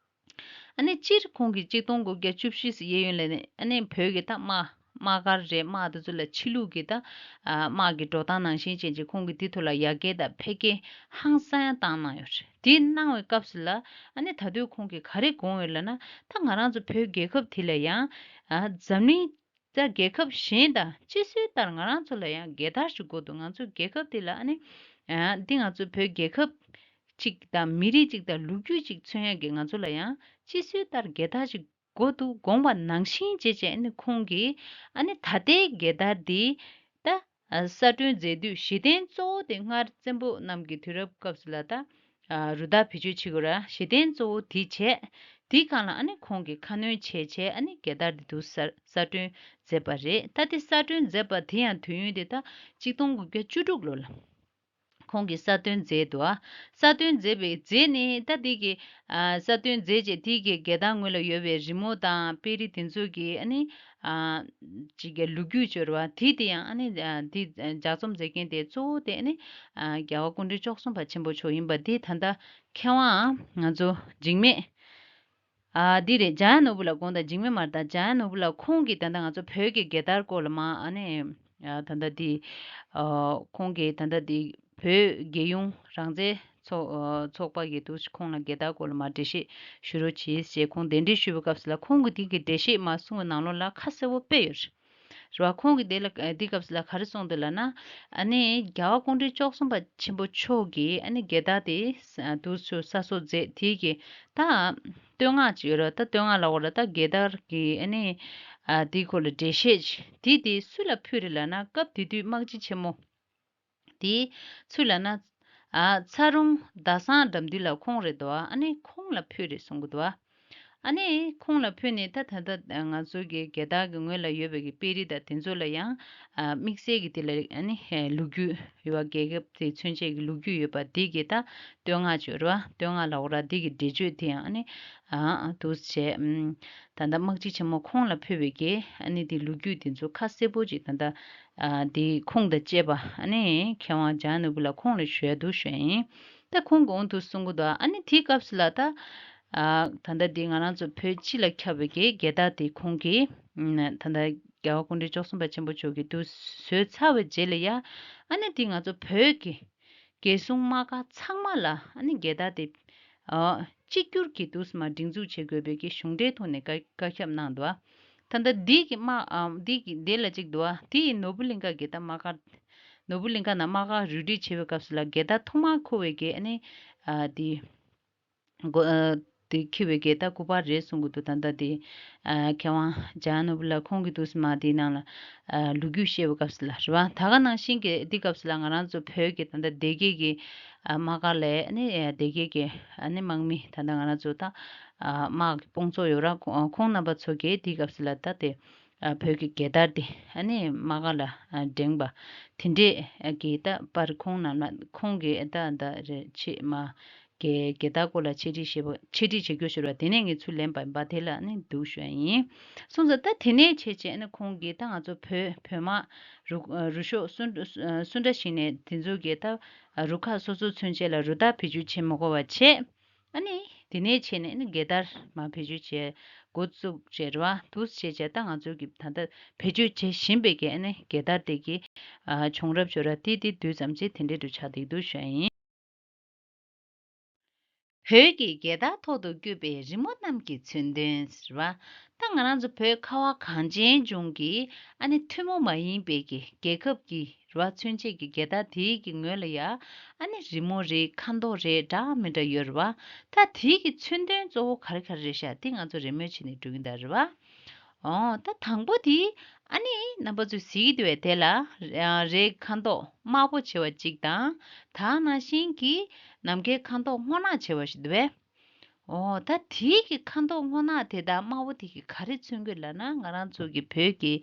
ཨ་ནི་སྤྱིར་ཁོང་གིས་གཅིག་སྟོང་དགུ་བརྒྱ་བཅུ་བཞི་གཡས་གཡོན་ལ་ནས་ཨ་ནི་བོད་ཀྱི་ད་དམག་དམག་སྒར་རེད། དམག་དེ་ཚོ་ལ་ཕྱི་ལུགས་ཀྱི་ད་ཨ་དམག་གི་འགྲོ་སྟངས་ནང་བཞིན་བྱས་བྱས་ཁོང་གིས་དེ་ཐོག་ལ་ཡར་རྒྱས་དང་འཕེལ་རྒྱས་ཧང་སང་ཡང་བཏང་གནང་ཡོད་རེད། དེ་གནང་བའི་སྐབས་སུ་ལ་ཨ་ནི་ད་དུང་ཁོང་གིས་ག་རེ་དགོངས་ཡོད་ལབ་ན། ད་ང་རང་ཚོ་བོད་རྒྱལ་ཁབ་དེ་ལ་ཡང་ཨ་འཛམ་གླིང་ད་རྒྱལ་ཁབ་གཞན་དང་སྤྱི་སྲོལ་ལྟར་ང་རང་ཚོ་ལ་ཡང་རྒྱལ་དར་ཞིག་དགོས་འདུག་ང་ཚོའི་རྒྱལ་ཁབ་དེ་ལ་ཨ་ནི་ཨ་འདི་ང་ཚོའི་བོད་རྒྱལ་ཁབ་གཅིག་དང་མི་རིགས་གཅིག་དང་ལོ་རྒྱུས་གཅིག་མཚོན་ཡག་གི་ང་ཚོ་ལ་ཡང་སྤྱི་སྲོལ་ལྟར་རྒྱལ་དར་ཞིག་དགོས་འདུག་དགོངས་པ་ནང་བཞིན་བྱས་བྱས་ཨ་ནི་ཁོང་གིས་ཨ་ནི་ད་ལྟའི་རྒྱལ་དར་འདི་ད་ཨ་གསར་སྐྲུན་མཛད་དུས་གཞི་རྟེན་གཙོ་བོ་དེ་སྔར་བཙན་པོ་རྣམས་ཀྱི་དུས་རབས་སྐབས་སུ་ལ་ད་ཨ་རུ་སྟར་བེད་སྤྱོད་བྱེད་དགོས་ར། གཞི་རྟེན་གཙོ་བོ་དེ་བྱས། དེའི་སྒང་ལ་ཨ་ནི་ཁོང་གིས་ཁ་སྣོན་བྱས་བྱས་ཨ་ནི་རྒྱལ་དར་འདི་འདུག་གསར་གསར་སྐྲུན་མཛད་པ་རེད། ད་དེ་གསར་སྐྲུན་མཛད་པ་དེ་ཡང་དུས་ཡུན་དེ་ད་གཅིག་སྟོང་དགུ་བརྒྱ་བཅུ་དྲུག་ལོ་ལ་ཁོང་གིས་གསར་སྐྲུན་མཛད་འདུག་ཨ། གསར་སྐྲུན་མཛད་པའི་རྗེས་ནས་ད་དེ་གི་ཨ་གསར་སྐྲུན་མཛད་རྗེས་དེ་གི་རྒྱལ་དར་ངོས་ལ་ཡོད་པའི་རི་མོ་དང་དཔེ་རིས་དེ་ཚོ་གི་ཨ་ནི་ཨ་ཅིག་གི་ལོ་རྒྱུས་སྦྱོར་བ་དེ་དེ་ཡང་ཨ་ནི་ཨ་དེ་ལྗགས་རྩོམ་མཛད་མཁན་དེ་གཙོ་བོ་དེ་ཨ་ནི་ཨ་རྒྱལ་བ་སྐུ་ཕྲེང་བཅུ་གསུམ་པ་ཆེན་པོ་མཆོག་ཡིན་པ་དེ་ད་ལྟ་མཁས་དབང་ང་ཚོ་འཇིགས་མེད་ཨ་འདི་རེད། འཇམ་དབྱངས་ནོར་བུ་ལགས་དགོངས་དག་འཇིགས་མེད་མ་རེད། ད་འཇམ་དབྱངས་ནོར་བུ་ལགས་ཁོང་གིས་ད་ལྟ་ང་ཚོ་བོད་ཀྱི་རྒྱལ་དར་སྐོར་ལ་མ་ཨ་ནི་ཨ་ད་ལྟ་འདི་ཨ་ཁོང་གིས་ད་ལྟ་འདི་བོད་རྒྱལ་ཡོངས་རང་བཙན་ཚོགས་ཨ་ཚོགས་པ་གི་འདུག་ཁོང་ལ་རྒྱལ་དར་སྐོར་ལ་མ་འགྲེལ་བཤད་ཞུ་རོགས་གྱིས་ཞེས་ཁོང་གདན་འདྲེན་ཞུས་པའི་སྐབས་སུ་ལ་ཁོང་གིས་དེ་གི་འགྲེལ་བཤད་མ་གསུངས་པའི་ནང་ལོགས་ལ་ཁ་གསལ་པོ་དཔེ་ཡོད་རེད། རེད་བ། ཁོང་གིས་དེ་ལ་ཨ་འདི་སྐབས་སུ་ལ་ག་རེ་གསུངས་འདུག་ལབ་ན། ཨ་ནི་རྒྱལ་བ་སྐུ་ཕྲེང་བཅུ་གསུམ་པ་ཆེན་པོ་མཆོག་གིས་ཨ་ནི་རྒྱལ་དར་དེ་ཨ་འདུག་སེ་གསར་བཟོ་མཛད་དེ་གི་ད་བསྟོད་བསྔགས་ཅིག་ཡོད་རེད། ད་བསྟོད་བསྔགས་ལབ་དགོས་རེད། ད་རྒྱལ་དར་གི་ཨ་ནི་ཨ་དེའི་སྐོར་ལ་འགྲེལ་བཤད་ཅིག་དེ་དེ་སུ་ལ་ཕུལ་རེད་ལབ་ན། སྐབས་དེ་དུས་དམག་སྤྱི་ཆེན་མོ་དེ་སུ་ལབ་ན། ཨ་ཚ་རུང་ཟླ་བཟང་དགྲ་འདུལ་ལགས་ཁོང་རེད་འདུག་ཨ་ནི་ཁོང་ལ་ཕུལ་རེད་གསུང་གི་འདུག་ཨ་ནི་ཁོང་ལ་ཕུལ་ནས་ད་ད་ལྟ་ང་ཚོ་གི་རྒྱལ་དར་གྱི་ངོས་ལ་ཡོད་པའི་གི་དཔེ་རིས་དང་དེ་ཚོ་ལ་ཡང་ཨ་དམིགས་བསལ་གྱི་དེ་ལ་ཨ་ནི་ལོ་རྒྱུས་ཡོད་པ། རྒྱལ་ཁབ་དེ་མཚོན་བྱེད་ཀྱི་ལོ་རྒྱུས་ཡོད་པ་དེ་གི་ད་བསྟོད་བསྔགས་བརྗོད་ར། བསྟོད་བསྔགས་ལབ་དགོས་ར། དེ་གི་འགྲེལ་བརྗོད་དེ་ཡང་ཨ་ནི་ཨ་འདུག་བྱས། ཨམ་ད་ལྟ་དམག་སྤྱི་ཆེན་མོ་ཁོང་ལ་ཕུལ་བའི་གི་ཨ་ནི་དེ་ལོ་རྒྱུས་དེ་ཚོ་ཁ་གསལ་པོ་ཅིག་ད་ལྟ་ཨ་དེ་ཁུངས་དང་བཅས་པ་ཨ་ནི་མཁས་དབང་འཇམ་དབྱངས་ནོར་བུ་ལགས་ཁོང་ལ་ཞུ་ཡ་འདུག་ཞུ་ཡ་ཡིན། ད་ཁོང་གིས་འོ་འདུག་གསུང་གི་འདུག་ཨ་ནི་དེའི་སྐབས་སུ་ལ་ད་ཨ་ད་ལྟ་འདི་ང་རང་ཚོ་བོད་སྤྱི་ལ་ཁྱབ་པའི་གི་རྒྱལ་དར་དེ་ཁོང་གིས་ཨ་ད་ལྟ་རྒྱལ་བ་སྐུ་ཕྲེང་བཅུ་གསུམ་པ་ཆེན་པོ་མཆོག་གིས་འདུག་བཟོས་ཚར་བའི་རྗེས་ལ་ཡ། ཨ་ནི་དེ་ང་ཚོ་བོད་ཀྱི་རྒྱལ་སྲུང་དམག་སྒར་ཚང་མ་ལ་ཨ་ནི་རྒྱལ་དར་དེ་ཨ་གཅིག་གྱུར་གྱིས་འདུག་སེ་མར་སྒྲེང་འཛུགས་བྱེད་དགོས་པའི་གི་གཞུང་འབྲེལ་ཐོག་ནས་བཀའ་བཀའ་ཁྱབ་གནང་འདུག་ད་ལྟ་འདི་གི་དམག་ཨ་འདི་གི་འདི་ལ་གཅིག་འདུག་ཨ། དེ་ཡི་ནོར་བུ་གླིང་ག་གི་ད་དམག་སྒར། ནོར་བུ་གླིང་ག་ནང་དམག་སྒར་རུ་སྒྲིག་བྱེད་པའི་སྐབས་སུ་ལ་རྒྱལ་དར་ཐོག་མར་འཁུར་བའི་གི་ཨ་ནི་ཨ་དེ་མགོ་ཨ་ དེ་འཁྱེར་བའི་གི་ད་སྐུ་པར་རེད་གསུང་གི་འདུག་ད་ལྟ་དེ་ཨ་མཁས་དབང་ཇ་ནོར་བུ་ལགས་ཁོང་གི་འདུག་སེ་མ་དེའི་ནང་ལ་ཨ་ལོ་རྒྱུས་བཤད་པའི་སྐབས་སུ་ལ་རེད་བ། ད་ག་ནང་བཞིན་གི་འདི་སྐབས་སུ་ལ་ང་རང་ཚོ་བོད་ཀྱི་ད་ལྟ་སྡེ་དགེ་གི་ཨ་དམག་སྒར་ལས་ཨ་ནི་སྡེ་དགེ་གི་ཨ་ནི་དམག་མི་ད་ལྟ་ང་རང་ཚོ་ད་ཨ་དམག་གི་དཔུང་ཚོགས་ཡོད་ར། ཁོང་ཁོང་རྣམ་པ་ཚོ་གིས་འདི་སྐབས་སུ་ལ་ད་དེ་ཨ་བོད་ཀྱི་རྒྱལ་དར་དེ་ཨ་ནི་དམག་སྒར་ལ་ཨ་བསྒྲེངས་པ་དེ་འདྲས་ཀྱི་ད་པར་ཁོང་རྣམས་ལ་ཁོང་གིས་ད་ད་རེད་ཆེད་མ་གི་རྒྱལ་དར་སྐོར་ལ་འཆད་ཁྲིད་བྱེད་པ་འཆད་ཁྲིད་བྱེད་རྒྱུ་ཞུ་བ་དེ་ནས་ངས་ཚུར་ལེན་པ་ཡིན་པ་དེ་ལ་ཨ་ནི་འདུག་ཞུ་ཡ་ཡིན། སོང་ཙང་ད་དེ་ནས་བྱས་བྱས་ཨ་ནི་ཁོང་གིས་ད་ང་ཚོ་བོད་བོད་དམག་རུ་རུ་ཤོག་སུ་སུ་འདྲ་ཞིག་ནས་དེ་ཚོ་གིས་ད་རུ་ཁག་སོ་སོ་ཚུན་ཆད་ལ་རུ་སྟར་བེད་སྤྱོད་བྱེད་མི་དགོས་པ་བྱས། ཨ་ནི་དེ་ནས་བྱས་ནས་ཨ་ནི་རྒྱལ་དར་མར་བེད་སྤྱོད་བྱས་འགོ་བཙུགས་བྱས་རེད་བ། འདུག་སེ་བྱས་བྱས་ད་ང་ཚོ་གི་ད་ལྟ་བེད་སྤྱོད་བྱེད་བཞིན་པའི་གི་ཨ་ནི་རྒྱལ་དར་དེ་གི་ཨ་བྱུང་རབས་ཅིག་ཡོད་ར། དེ་དེ་དུས་ཙམ་ཅིག་དེ་འདྲས་འདྲ་ཆགས་བསྡད་འདུག་ཞུ་ཡ་ཡིན། བོད་ཀྱི་རྒྱལ་དར་ཐོག་ཏུ་བཀོད་པའི་རི་མོ་རྣམས་ཀྱི་མཚོན་དོན་ཟེར་བ། ད་ང་རང་ཚོ་བོད་ཁ་བ་གངས་ཅན་ལྗོངས་ཀྱི་ཨ་ནི་ཐུན་མོང་མ་ཡིན་པའི་གི་རྒྱལ་ཁབ་ཀྱི་རེད་བ། མཚོན་བྱེད་ཀྱི་རྒྱལ་དར་དེའི་གི་ངོས་ལ་ཡ་ཨ་ནི་རི་མོ་རེད། ཁ་མདོག་རེད། འདྲ་མི་འདྲ་ཡོད་རེད་བ། ད་དེའི་གི་མཚོན་དོན་གཙོ་བོ་ག་རེ་ག་རེ་རེད་ཤག་དེ་ང་ཚོ་རེས་མོས་བྱས་ནས་འགྲོ་གི་ཡིན་ད་རེད་བ། ཨོ་ད་དང་པོ་དེ་ཨ་ནི་རྣམ་པ་ཚོས་གཟིགས་ཀྱི་འདུག་བས། དེ་ལ་རེད་ཁ་མདོག་དམར་པོ་བྱེད་པ་གཅིག་དང་། ད་ནང་བཞིན་གྱི་ནམ་མཁའི་ཁ་མདོག་སྔོ་ནག་བྱེད་པ་ཞིག་འདུག་བས། ཨོ་ད་དེའི་གི་ཁ་མདོག་སྔོ་ནག་དེ་དང་དམར་པོ་དེ་གི་ག་རེ་མཚོན་གི་ལབ་ན། ང་རང་ཚོ་གི་བོད་ཀྱི་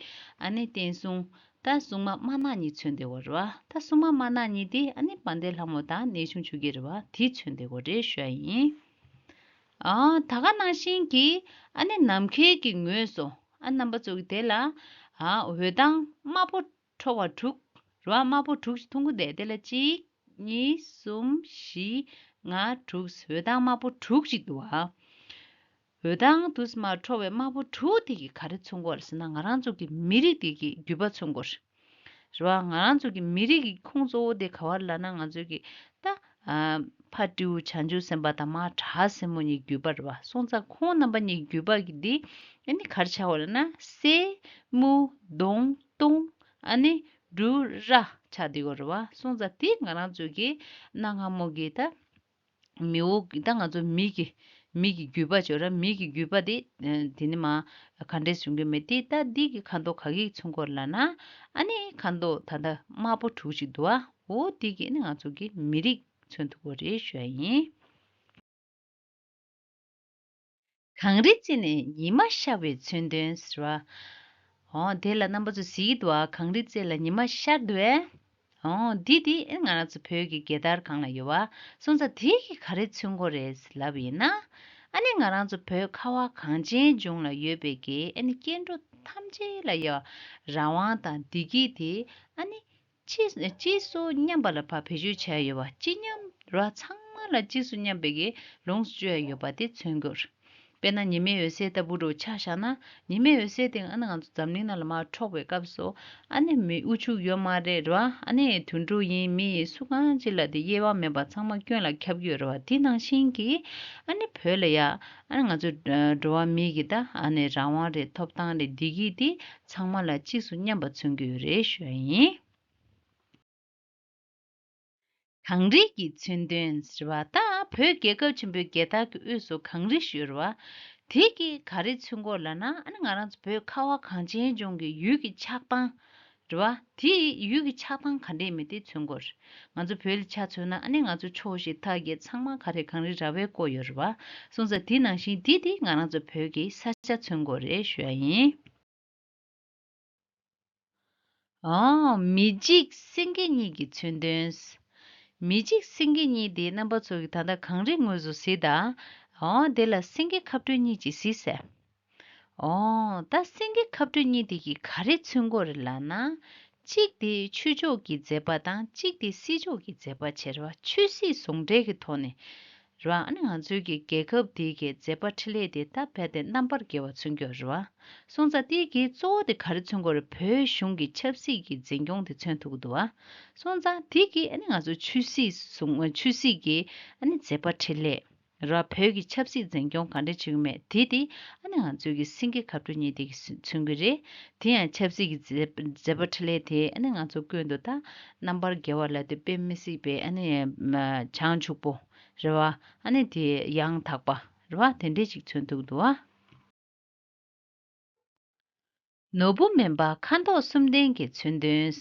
ཨ་ནི་བསྟན་སྲུང་ད་སྲུང་མ་དམར་ནག་གཉིས་མཚོན་བསྡད་ཡོད་རེད་བ། ད་སྲུང་མ་དམར་ནག་གཉིས་དེ་ཨ་ནི་དཔལ་ལྡན་ལྷ་མོ་དང་གནས་ཆུང་ཆོས་རྒྱལ་རེད་བ། དེ་མཚོན་བསྡད་ཡོད་རེད་ཞུ་ཡ་ཡིན། ཨ་ད་ག་ནང་བཞིན་གྱི་ཨ་ནི་ནམ་མཁའི་གི་ངོས་སུ་ཨ་རྣམ་པ་ཚོ་གི་དེ་ལ་ཨ་འོད་མདངས་དམར་པོ་འཕྲོ་བ་དྲུག་རེད་བ། དམར་པོ་དྲུག་ཅིག་མཐོང་གི་འདུག་དེ་ལ་གཅིག་གཉིས། གསུམ། བཞི། ལྔ། དྲུག་འོད་མདངས་དམར་པོ་དྲུག་ཅིག་འདུག་ཨ། འོད་མདངས་དུས་མར་འཕྲོ་བའི་དམར་པོ་དྲུག་དེ་གིས་ག་རེ་མཚོན་གྱི་ཡོད་རེད་ཟེར་ན། ང་རང་ཚོ་གི་མི་རིགས་དེ་གི་རྒྱུད་པ་མཚོན་གྱི་ཡོད་རེད། རེད་བ། ང་རང་ཚོ་གི་མི་རིགས་ཀྱི་ཁུངས་གཙོ་བོ་དེ་ག་བ་རེད་ལབ་ན། ང་ཚོ་གི་ད་ཨ་ཕ་སྤྲེའུ་བྱང་ཆུབ་སེམས་དཔའ་དང་མ་བྲག་སྲིན་མོ་གཉིས་རྒྱུད་པ་རེད་བ། སོང་ཙང་ཁོང་རྣམ་པ་གཉིས་རྒྱུད་པ་གི་འདི་ཨ་ནི་ག་རེ་ཆགས་ཡོད་རེད་ན། སྲས་མོ་གདོང་སྟོང་ཨ་ནི་འབྲུ་ར་ཆགས་བསྡད་ཡོད་རེད་བ། སོང་ཙང་དེ་ང་རང་ཚོ་གི་གནའ་སྔ་མོ་གི་ད་མི་འོ་གི་ད་ང་ཚོ་མི་གི་མི་གི་རྒྱུད་པ་ཅིག་ཡོད་ར། མི་གི་རྒྱུད་པ་དེ་ཨ་དེ་ནི་མ་ག་འདྲས་གསུང་གི་མེད་དེ། ད་འདི་གི་ཁ་མདོག་ག་གིས་མཚོན་གྱི་ཡོད་རེད་ལབ་ན། ཨ་ནི་ཁ་མདོག་ད་ལྟ་དམར་པོ་དྲུག་ཅིག་འདུག་ཨ། འོ་འདི་གིས་ནི་ང་ཚོ་གི་མི་རིགས་མཚོན་ཐུབ་ཀྱི་ཡོད་རེད་ཞུ་ཡ་ཡིན། གངས་རི་རྩེ་ནས་ཉི་མ་ཤར་བའི་མཚོན་དོན་ཟེར་བ། འོ་དེ་ལ་རྣམ་པ་ཚོ་གཟིགས་འདུག་ཨ། གངས་རི་རྩེ་ལ་ཉི་མ་ཤར་འདུག་ཨེ། འོ་འདི་དེ་ཨེ་ང་རང་ཚོ་བོད་ཀྱི་རྒྱལ་དར་སྒང་ལ་ཡོད་བ། སོང་ཙང་དེ་གིས་ག་རེ་མཚོན་གྱི་ཡོད་རེད་ལབ་ཡིན་ན། ཨ་ནི་ང་རང་ཚོ་བོད་ཁ་བ་གངས་ཅན་ལྗོངས་ལ་ཡོད་པའི་གི་ཨ་ནི་སྐྱེ་འགྲོ་ཐམས་ཅད་ལ་ཡོད་རང་དབང་དང་བདེ་སྐྱིད་དེ་ཨ་ནི་གཅིག་གཅིག་སུ་མཉམ་པ་ལ་ཕར་བེད་སྤྱོད་བྱས་ཡོད་པ། གཅིག་མཉམ་ར་ཚང་མ་ལ་གཅིག་སུ་མཉམ་པའི་གི་ལོངས་སུ་སྤྱོད་ཡ་ཡོད་པ་དེ་མཚོན་གྱི་ཡོད་རེད། དཔེར་ན་ཉི་མའི་འོད་ཟེར་ལྟ་བུ་འདྲ་བོ་ཆ་བཞག་ན། ཉི་མའི་འོད་ཟེར་དེ་ཨ་ནི་ང་ཚོ་འཛམ་གླིང་ནང་ལ་མར་འཕྲོག་པའི་སྐབས་སུ་ཨ་ནི་མི་དབུལ་ཕྱུག་ཡོད་མ་རེད་ར། ཨ་ནི་དུད་འགྲོ་ཡིན་མི་ཡིན་སུ་གང་ཅིག་ལ་དེ་དབྱེ་བ་མེད་པ་ཚང་མ་སྐྱོན་ལ་ཁྱབ་ཀྱི་ཡོད་རེད་བ། དེ་ནང་བཞིན་གྱི་ཨ་ནི་བོད་ལ་ཡ་ཨ་ནི་ང་ཚོ་འགྲོ་བ་མི་གི་ད་ཨ་ནི་རང་དབང་རེད། ཐོབ་ཐང་རེད། བདེ་སྐྱིད་དེ་ཚང་མ་ལ་གཅིག་སུ་མཉམ་པ་མཚོན་གྱི་ཡོད་རེད་ཞུ་ཡ་ཡིན། གངས་རི་གི་མཚོན་དོན་ཟེར་བ། ད་བོད་རྒྱལ་ཁབ་ཆེན་པོའི་རྒྱལ་དར་གྱི་དབུས་སུ་གངས་རི་ཞིག་ཡོད་རེད་བ། དེ་གིས་ག་རེ་མཚོན་གྱི་ཡོད་ལབ་ན། ཨ་ནི་ང་རང་ཚོ་བོད་ཁ་བ་གངས་ཅན་ལྗོངས་ཀྱི་ཡུལ་གྱི་ཆགས་སྟངས་རེད་བ། དེ་ཡུལ་གྱི་ཆགས་སྟངས་ག་འདྲས་མེད་དེ་མཚོན་གྱི་ཡོད་རེད། ང་ཚོ་བོད་ལ་ཆ་མཚོན་ན་ཨ་ནི་ང་ཚོ་ཕྱོགས་བཞི་མཐའ་བརྒྱད་ཚང་མ་ག་རེ་གངས་རི་ར་བས་བསྐོར་ཡོད་རེད་བ། སོང་ཙང་དེ་ནང་བཞིན་དེ་དེ་ང་རང་ཚོ་བོད་ཀྱི་ས་ཆ་མཚོན་གྱི་ཡོད་རེད་ཞུ་ཡ་ཡིན། ཨོ། མི་འཇིགས་སེང་གེ་གཉིས་ཀྱི་མཚོན་དོན། མི་འཇིགས་སེང་གེ་གཉིས་དེ་རྣམ་པ་ཚོ་གིས་ད་ལྟ་གངས་རི་ངོས་སུ་གཟིགས་དང་། ཨོ། དེ་ལ་སེང་གེ་ཁ་སྤྲོད་གཉིས་ཀྱིས་གཟིགས་ཟེར། ཨོ། ད་སེང་གེ་ཁ་སྤྲོད་གཉིས་དེ་གིས་ག་རེ་མཚོན་གྱི་ཡོད་རེད་ལབ་ན། གཅིག་དེ་ཆོས་ཕྱོགས་ཀྱི་མཛད་པ་དང་གཅིག་དེ་སྲིད་ཕྱོགས་ཀྱི་མཛད་པ་བྱས་རེད་བ། ཆོས་སྲིད་ཟུང་འབྲེལ་གྱི་ཐོག་ནས། རེད་བ། ཨ་ནི་ང་ཚོའི་གི་རྒྱལ་ཁབ་དེའི་གི་མཛད་པ་འཕྲིན་ལས་དེ་ད་རྦད་དེ་རྣམ་པར་རྒྱལ་བ་མཚོན་གྱི་ཡོད་རེད་བ། སོང་ཙང་དེའི་གི་གཙོ་བོ་དེ་ག་རེ་མཚོན་གྱི་ཡོད་རེད། བོད་གཞུང་གི་ཆབ་སྲིད་ཀྱི་འཛིན་སྐྱོང་དེ་མཚོན་ཐུབ་ཀྱི་འདུག་བ། སོང་ཙང་དེ་གི་ཨ་ནི་ང་ཚོ་ཆོས་སྲིད་ཟུང་ཆོས་སྲིད་ཀྱི་ཨ་ནི་མཛད་པ་འཕྲིན་ལས་རེད་བ། བོད་ཀྱི་ཆབ་སྲིད་འཛིན་སྐྱོང་ག་འདྲ་བྱེད་ཀྱི་མེད་དེ་དེ་ཨ་ནི་ང་ཚོའི་གི་སེང་གེ་ཁ་སྤྲོད་གཉིས་དེ་གིས་མཚོན་གྱི་རེད། དེ་ཡང་ཆབ་སྲིད་ཀྱི་མཛད་མཛད་པ་འཕྲིན་ལས་དེ་ཨ་ནི་ང་ཚོ་ཀུན་ཏུ་ད་རྣམ་པར་རྒྱལ་བ་ལ་དེ་དཔེ་མི་སྲིད་པའི་ཨ་ནི་བྱང་ཆུབ་པོ། རེད་བ། ཨ་ནི་དེ་ཡང་དག་པ། རེད་བ། དེ་འདྲས་ཅིག་མཚོན་ཐུབ་འདུག་བ། ནོར་བུ་མེ་འབར་ཁ་མདོག་གསུམ་ལྡན་གྱི་མཚོན་དོན།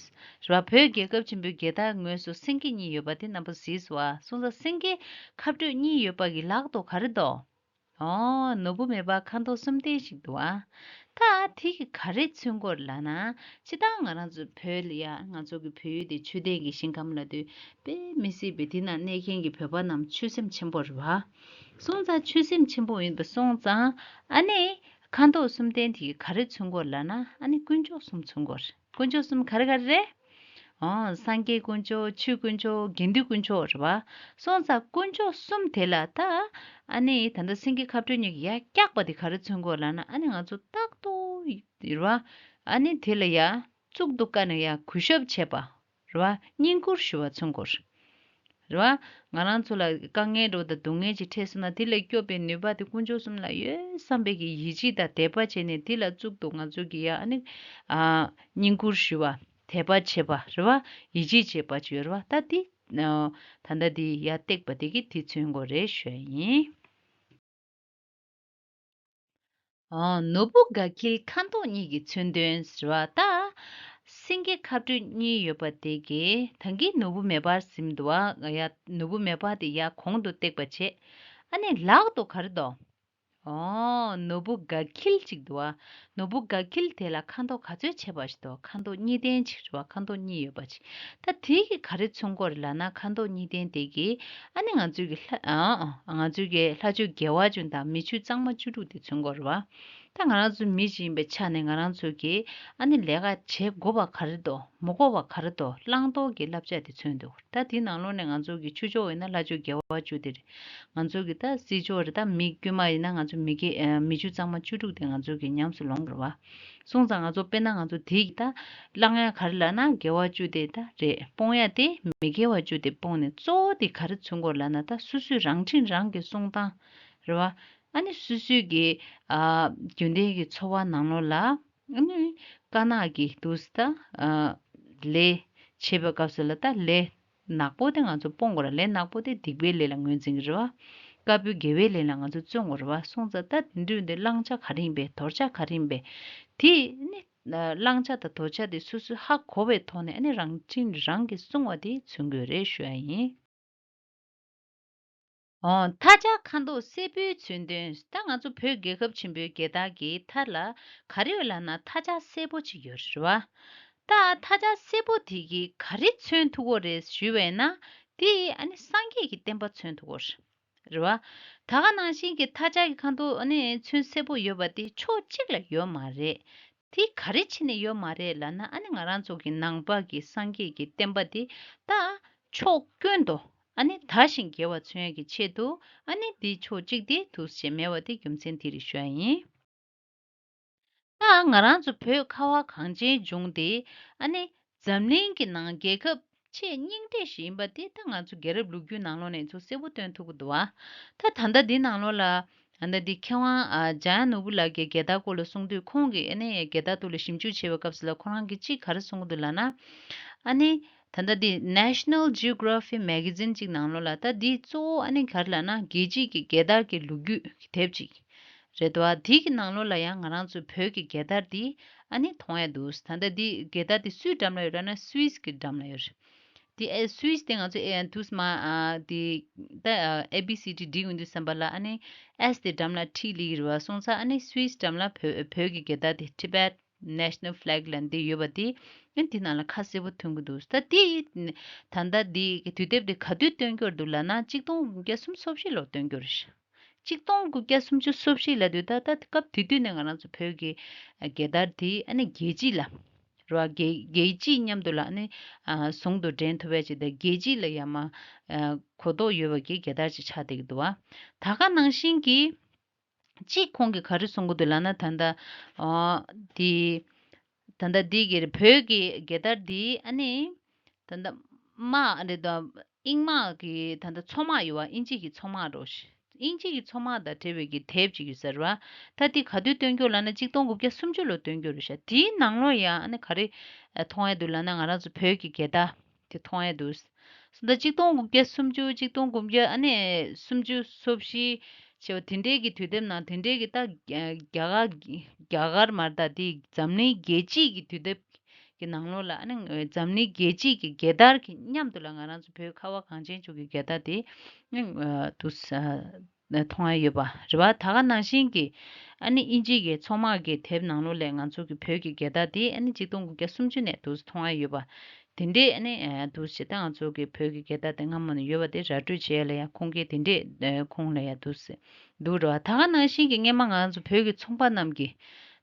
རེད་བ། བོད་རྒྱལ་ཁབ་ཆེན་པོའི་རྒྱལ་དར་ངོས་སུ་སེང་གེ་གཉིས་ཡོད་པ་དེ་རྣམ་པ་གཟིགས་སོང་བ། སོང་ཙང་སེང་གེ་ཁ་སྤྲོད་གཉིས་ཡོད་པ་གི་ལག་ཏུ་ག་རེ་འདུག་ཨོ། ནོར་བུ་མེ་འབར་ཁ་མདོག་གསུམ་ལྡན་ཞིག་འདུག་ཨ། ད་དེ་གི་ག་རེ་མཚོན་གྱི་ཡོད་ལབ་ན། སྤྱིར་བཏང་ང་རང་ཚོ་བོད་ལ་ཡ། ང་ཚོ་གི་བོད་ཡུལ་དེ་ཆོས་ལྡན་གྱི་ཞིང་ཁམས་ལབ་དུས་དཔེ་མི་སྲིད་པའི་དེ་ན་གནས་མཁན་གྱི་བོད་པ་རྣམས་ཆོས་སེམས་ཆེན་པོ་རེད་བ། སོང་ཙང་ཆོས་སེམས་ཆེན་པོ་ཡིན་པ་སོང་ཙང་ཨ་ནི། ཁ་མདོག་གསུམ་ལྡན་དེ་ག་རེ་མཚོན་གྱི་ཡོད་ལབ་ན། ཨ་ནི་དཀོན་མཆོག་གསུམ་མཚོན་གྱི་ཡོད་རེད། དཀོན་མཆོག་གསུམ་ག་རེ་ག་རེ་རེད། ཨོ། སངས་རྒྱས་དཀོན་མཆོག་ཆོས་དཀོན་མཆོག་དགེ་འདུན་དཀོན་མཆོག་རེད་བ། སོང་ཙང་དཀོན་མཆོག་གསུམ་དེ་ལ་ད། ཨ་ནི་ད་ལྟ་སེང་གེ་ཁ་སྤྲོད་གཉིས་ཀྱིས་ཡར་བཀྱགས་པ་དེ་ག་རེ་མཚོན་གྱི་ཡོད་ལབ་ན། ཨ་ནི་ང་ཚོ་རྟག་ཏུ་རེད་བ། ཨ་ནི་དེ་ལ་ཡ་གཙུག་ཏུ་བཀའ་ནས་ཡ་གུས་ཞབས་བྱེད་པ། རེད་བ། བསྙེན་བཀུར་ཞུ་བ་མཚོན་གྱི་ཡོད་རེད། རེད་བ། ང་རང་ཚོ་ལ་དཀའ་ངལ་འདྲ་བོ་དང་སྡུག་བསྔལ་ཅིག་འཕྲད་སོང་ན། དེ་ལ་སྐྱོབ་པའི་ནུས་པ་དེ་དཀོན་མཆོག་གསུམ་ལ་ཡོད་བསམ་པའི་གི་ཡིད་ཆེས་དང་དད་པ་བྱས་ནས། དེ་ལ་གཙུག་ཏུ་ང་ཚོ་གི་ཡ། ཨ་ནི། ཨ། བསྙེན་བཀུར་ཞུ་བ། དད་པ་བྱེད་པ་རེད་བ། ཡིད་ཆེས་བྱེད་པ་ཅིག་ཡོད་རེད་བ། ད་དེ། ཨ། ད་ལྟ་དེ་ཡར་བཏེགས་པ་དེ་གིས་དེ་མཚོན་གྱི་ཡོད་རེད་ཞུ་ཡ་ཡིན། ཨ། ནོར་བུ་དགའ་འཁྱིལ་ཁ་མདོག་གཉིས་ཀྱི་མཚོན་དོན་ཟེར་བ་ད། སེང་གེ་ཁ་སྤྲོད་གཉིས་ཡོད་པ་དེ་གིས། ད་གིན་ནོར་བུ་མེ་འབར་ཟིན་འདུག་བ། ཡ། ནོར་བུ་མེ་འབར་དེ་ཡར་གོང་དུ་བཏེགས་པ་བྱས། ཨ་ནི་ལག་ཏུ་ག་རེ་འདུག་ཨོ། ནོར་བུ་དགའ་འཁྱིལ་ཅིག་འདུག་བ། ནོར་བུ་དགའ་འཁྱིལ་དེ་ལ་ཁ་མདོག་ག་ཚོད་བྱས་པ་ཞིག་འདུག་ཁ་མདོག་གཉིས་ལྡན་ཅིག་རེད་བ། ཁ་མདོག་གཉིས་ཡོད་པ་ཅིག་ད་དེ་གིས་ག་རེ་མཚོན་གྱི་ཡོད་རེད་ལབ་ན། ཁ་མདོག་གཉིས་ལྡན་དེ་གིས་ཨ་ནི་ང་ཚོའི་གི་ལྷ། ཨ། ཨ། ང་ཚོའི་གི་ལྷ་ཆོས་དགེ་བ་བཅུ་དང་མི་ཆོས་གཙང་མ་བཅུ་དྲུག་དེ་མཚོན་གྱི་ཡོད་རེད་བ། ད་ང་རང་ཚོ་མི་ཞིག་ཡིན་པའི་ཆ་ནས། ང་རང་ཚོ་གིས་ཨ་ནི་ལས་ཀ་བྱེད་དགོས་པ་ག་རེ་འདུག་མི་དགོས་པ་ག་རེ་འདུག་བླང་དོར་གྱི་བསླབ་བྱ་དེ་མཚོན་འདུག་ད་དེའི་ནང་ལོགས་ནས་ང་ཚོ་གི་ཆོས་ཕྱོགས་ཡིན་ན་ལྷ་ཆོས་དགེ་བ་བཅུ་དེ་རེད། ང་ཚོ་གི་ད་སྲིད་ཕྱོགས་རེད། ད་མི་དཀྱུས་མ་ཡིན་ན་ང་ཚོ་མི་དགེ། ཨ། མི་ཆོས་གཙང་མ་བཅུ་དྲུག་དེ་ང་ཚོ་གི་ཉམས་སུ་ལོངས་རེད་བ། སོང་ཙང་ང་ཚོ་དཔེར་ན་ང་ཚོ་དེ་གི་ད་བླང་ཡ་ག་རེ་ལབ་ན། དགེ་བ་བཅུ་དེ་ད་རེད། སྤོང་ཡ་དེ་མི་དགེ་བ་བཅུ་དེ་སྤོང་ནས། གཙོ་བོ་དེ་ག་རེ་མཚོན་གྱི་ཡོད་ལབ་ན། ད་སོ་སོའི་རང་ཁྲིམས་རང་གིས་སྲུང་སྟངས་རེད་བ། ཨ་ནི་སོ་སོའི་གི། ཨ། རྒྱུན་ལྡན་གྱི་འཚོ་བ་ནང་ལོགས་ལ། ཨ་ནི་དཀར་ནག་གི་འདུག་སེ་ད། ཨ། ལས་བྱེད་པའི་སྐབས་སུ་ལ་ད་ལས་ནག་པོ་དེ་ང་ཚོ་སྤོང་དགོས་ར། ལས་ནག་པོ་དེ་སྡིག་པའི་ལས་ལ་ངོས་འཛིན་གྱི་རེད་བ། དཀར་པོའི་དགེ་བའི་ལས་ལ་ང་ཚོ་བརྩོན་དགོས་རེད་བ། སོང་ཙང་ད་དེ་འདྲ་ཡིན་དུས་བླང་བྱ་ག་རེ་ཡིན་པས། དོར་བྱ་ག་རེ་ཡིན་པས། དེ་ནི་བླང་བྱ་དང་དོར་བྱ་དེ་སོ་སོས་ཧ་གོ་བའི་ཐོག་ནས། ཨ་ནི་རང་ཁྲིམས་རང་གིས་སྲུང་བ་དེ་མཚོན་གྱི་ཡོད་རེད་ཞུ་ཡ་ཡིན། ཨོ། མཐའ་ལྕགས་ཁ་མདོག་སེར་པོའི་མཚོན་དོན། ད་ང་ཚོ་བོད་རྒྱལ་ཁབ་ཆེན་པོའི་རྒྱལ་དར་གྱི་མཐའ་ལ་ག་རེ་ཡོད་ལབ་ན། མཐའ་ལྕགས་སེར་པོ་ཅིག་ཡོད་རེད་བ། ད་མཐའ་ལྕགས་སེར་པོ་དེ་གིས་ག་རེ་མཚོན་ཐུབ་ཀྱི་ཡོད་རེད་ཞུས་པས་ན། དེ་ཨ་ནི་སངས་རྒྱས་ཀྱི་བསྟན་པ་མཚོན་ཐུབ་ཀྱི་ཡོད་རེད་བ། ད་ག་ནང་བཞིན་གྱི་མཐའ་ལྕགས་ཀྱི་ཁ་མདོག་ཨ་ནི་ཚོན་སེར་པོ་ཡོད་པ་དེ་ཕྱོགས་གཅིག་ལ་ཡོད་མ་རེད། དེ་ག་རེ་བྱས་ནས་ཡོད་མ་རེད་ལབ་ན། ཨ་ནི་ང་རང་ཚོ་གི་ནང་པ་གི་སངས་རྒྱས་ཀྱི་བསྟན་པ་དེ་ད་ཕྱོགས་ཀུན་ཏུ་ཨ་ནི་དར་ཞིང་རྒྱས་པ་མཚོན་ཡག་གི་ཆེད་དུ། ཨ་ནི་དེ་ཕྱོགས་གཅིག་དེ་འདུག་སེ་བྱས་མེད་པ་དེ་རྒྱུ་མཚན་དེ་རེད་ཞུ་ཡ་ཡིན། ད་ང་རང་ཚོ་བོད་ཁ་བ་གངས་ཅན་ལྗོངས་དེ་ཨ་ནི་འཛམ་གླིང་གི་ནང་རྒྱལ་ཁབ་ཆེས་རྙིང་གྲས་ཤིག་ཡིན་པ་དེ་ད་ང་ཚོ་རྒྱལ་རབས་ལོ་རྒྱུས་ནང་ལོགས་ནས་ཚོ་གསལ་པོ་སྟོན་ཐུབ་ཀྱི་འདུག་བ། ད་ད་ལྟ་འདི་ནང་ལོགས་ལ། ད་ལྟ་འདི་མཁས་དབང་ཨ་འཇམ་དབྱངས་ནོར་བུ་ལགས་ཀྱིས་རྒྱལ་དར་སྐོར་ལ་གསུང་དུས། ཁོང་གིས་ཨ་ནི་རྒྱལ་དར་ཐོག་ལ་ཞིབ་འཇུག་བྱས་པའི་སྐབས་སུ་ལ། ཁོ་རང་གིས་གཅིག་ག་རེ་གསུང་གི་འདུག་ལབ་ན། ཨ་ནི་ད་ལྟ་འདི་National Geographic Magazine གཅིག་ནང་ལོགས་ལ། ད་འདི་གཙོ་བོ་ཨ་ནི་ག་རེ་ལབ་ན། རྒྱལ་སྤྱིའི་གི་རྒྱལ་དར་གྱི་ལོ་རྒྱུས་ཀྱི་དེབ་ཅིག་རེད་འདུག་བ། དེ་གི་ནང་ལོགས་ལ་ཡང་ང་རང་ཚོའི་བོད་ཀྱི་རྒྱལ་དར་འདི་ཨ་ནི་མཐོང་ཡ་འདུག་ད་ལྟ་འདི་རྒྱལ་དར་འདི་སུའི་འགྲམ་ལ་ཡོད་ལབ་ན། སུད་སི་གི་འགྲམ་ལ་ཡོད་རེད། དེ་ཨེ་སུད་སི་དེ་ང་ཚོ་ཨེ་དུས་མ་ཨ་དེ་ད་ཨ་ཨེ་བི་སི་ཌི་འབྲི་ཡོང་དུས་ཙམ་པ་ལ། ཨ་ནི་ཨེས་དེ་འགྲམ་ལ་ཊི་ལི་གི་རེད་བ། སོང་ཙང་ཨ་ནི་སུད་སི་འགྲམ་ལ་བོད་བོད་ཀྱི་རྒྱལ་དར་དེ། Tibet National Flag ལབ་འདི་ཡོད་པ་དེ། ཨ་ནི་དེ་ནང་ལ་ཁ་གསལ་པོ་ཐོན་གྱི་འདུག་ད་དེ་ད་ལྟ་འདི་གི་དུས་དེབ་དེ་ག་དུས་སྟོན་རྒྱུ་རེད་འདུག་ལབ་ན། གཅིག་སྟོང་དགུ་བརྒྱ་སུམ་ཅུ་སོ་བཞི་ལོར་སྟོན་རྒྱུ་རེད། གཅིག་སྟོང་དགུ་བརྒྱ་སུམ་ཅུ་སོ་བཞི་ལབ་དུས་ད་ད་སྐབས་དེ་དུས་ནས་ང་རང་ཚོ་བོད་ཀྱི་རྒྱལ་དར་དེ་ཨ་ནི་རྒྱལ་སྤྱི་ལ། རེད་བ། རྒྱལ་རྒྱལ་སྤྱིའི་མཉམ་དུ་ལ་ཨ་ནི་ཨ་ཟུང་དུ་འབྲེལ་ཐུབ་པའི་ཆེད་དུ། རྒྱལ་སྤྱི་ལ་ཡ་མ་ཨ་གོ་རྟོགས་ཡོད་པ་གི་རྒྱལ་དར་ཅིག་ཆགས་བསྡད་ཀྱི་འདུག་བ། ད་ག་ནང་བཞིན་གྱི་གཅིག་ཁོང་གིས་ག་རེ་གསུང་གི་འདུག་ལབ་ན། ད་ལྟ་ཨ་དེ་ད་ལྟ་འདི་གི་བོད་ཀྱི་རྒྱལ་དར་འདི་ཨ་ནི་ད་ལྟ་དམག་རེད་དོ། དབྱིན་དམག་གི་ད་ལྟ་མཚོ་དམག་ཡོད་བ། དབྱིན་ཇི་གི་མཚོ་དམག་རོ། དབྱིན་ཇི་གི་མཚོ་དམག་དང་འབྲེལ་བའི་གི་དེབ་ཅིག་ཡོད་ས་རེད་བ། ད་དེ་ག་དུས་སྟོན་རྒྱུ་ལབ་ན། གཅིག་སྟོང་དགུ་བརྒྱ་སུམ་ཅུ་ལོ་སྟོན་རྒྱུ་རེད་ཤག་དེའི་ནང་ལོགས་ཡང་ཨ་ནི་ག་རེ་མཐོང་ཡ་འདུག་ལབ་ན། ང་རང་ཚོ་བོད་ཀྱི་རྒྱལ་དར་དེ་མཐོང་ཡ་འདུག་སོང་ཙང་གཅིག་སྟོང་དགུ་བརྒྱ་སུམ་ཅུ། གཅིག་སྟོང་དགུ་བརྒྱ་ཨ་ནི་སུམ་ཅུ་སོ་བཞི། ཆེ་བ་དེ་འདྲའི་གི་དུས་དེབ་ནང་དེ་འདྲའི་གི་ད་རྒྱ་གར་རྒྱ་གར་མ་རེད་ད། དེ་འཛམ་གླིང་རྒྱལ་སྤྱིའི་གི་དུས་དེབ་གི་ནང་ལོགས་ལ་ཨ་ནི་འཛམ་གླིང་རྒྱལ་སྤྱིའི་གི་རྒྱལ་དར་གི་མཉམ་དུ་ལ་ང་རང་ཚོ་བོད་ཁ་བ་གངས་ཅན་ཕྱོགས་ཀྱི་རྒྱལ་དར་དེ་ཨ་ནི་འདུག་མཐོང་ཡ་ཡོད་པ་རེད་བ། ད་ག་ནང་བཞིན་གྱི་ཨ་ནི་དབྱིན་ཇི་གི་མཚོ་དམག་གི་དེབ་ནང་ལོགས་ལ་ང་ཚོ་གི་བོད་ཀྱི་རྒྱལ་དར་དེ་ཨ་ནི་ཆིག་སྟོང་དགུ་བརྒྱ་སུམ་ཅུ་ནས་འདུག་མཐོང་ཡ་ཡོད་པ། དེ་འདྲས་ཨ་ནི་འདུག་བྱས་ད་ང་ཚོ་གི་བོད་ཀྱི་རྒྱལ་དར་དེ་སྔ་མོ་ནས་ཡོད་པ་དེ་ར་སྤྲོད་བྱས་ལ་ཡ་ཁུངས་སྐྱེལ་དེ་འདྲས་ཁུངས་ལ་ཡ་འདུག་ཟེར་འདུག་རེད་བ། ད་ག་ནང་བཞིན་གྱི་སྔས་མ་ང་ཚོ་བོད་ཀྱི་ཚོང་པ་རྣམས་ཀྱིས་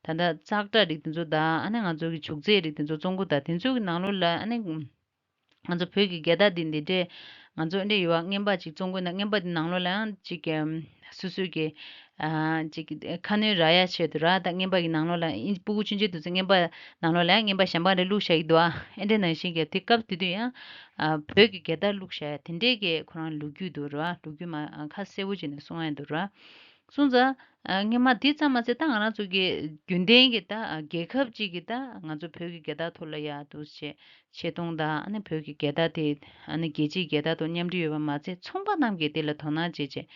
ད་ལྟ་ཙག་སྒྲ་རིགས་དེ་ཚོ་དང་ཨ་ནི་ང་ཚོ་གི་བྱུག་རྫས་རིགས་དེ་ཚོ་བཙོང་གི་ད་དེ་ཚོ་གི་ནང་ལོགས་ལ་ཨ་ནི་ང་ཚོ་བོད་ཀྱི་རྒྱལ་དར་འདི་འདི་འདྲས་ང་ཚོ་འདྲས་ཡོད་བ། རྔན་པ་ཅིག་བཙོང་དགོས་ན་རྔན་པ་འདི་ནང་ལོགས་ལ་ཡང་ཅིག་སོ་སོའི་གི་ཅིག་ཁ་སྣོན་རག་ཡ་ཆེད་དུ་ར། ད་རྔན་པ་གི་ནང་ལོགས་ལ་ཨིན་སྤུ་གུ་ཆུང་ཆུང་དེ་ཚོ་རྔན་པ་ནང་ལོགས་ལ་ཡང་རྔན་པ་གཞན་པ་རེ་བླུགས་བཞག་གི་འདུག་ཨ། ཨེ་འདྲས་ནང་བཞིན་གི་དེ་སྐབས་དེ་དུས་ཡང་བོད་ཀྱི་རྒྱལ་དར་བླུགས་བཞག་ཡ་དེ་འདྲས་གི་ཁོ་རང་ལོ་རྒྱུས་འདུག་ར། ལོ་རྒྱུས་མ་ཁ་གསལ་པོ་བྱས་ནས་གསུང་ཡ་འདུག་ར། སོང་ཙང་། ཨ། སྔོན་མ་དེ་ཙམ་མ་ཟད་ད་ང་རང་ཚོ་གི་རྒྱུན་ལྡན་གྱི་ད་རྒྱལ་ཁབ་ཅིག་གི་ད་ང་ཚོ་བོད་ཀྱི་རྒྱལ་དར་ཐོག་ལ་ཡ་འདུག་བྱས་ཆེ་མཐོང་དང་ཨ་ནི་བོད་ཀྱི་རྒྱལ་དར་དེ་ཨ་ནི་རྒྱལ་སྤྱིའི་རྒྱལ་དར་དང་མཉམ་འབྲེལ་ཡོད་པ་མ་ཟད་ཚོང་པ་རྣམས་ཀྱིས་དེ་ལ་དོ་སྣང་བྱས་བྱས་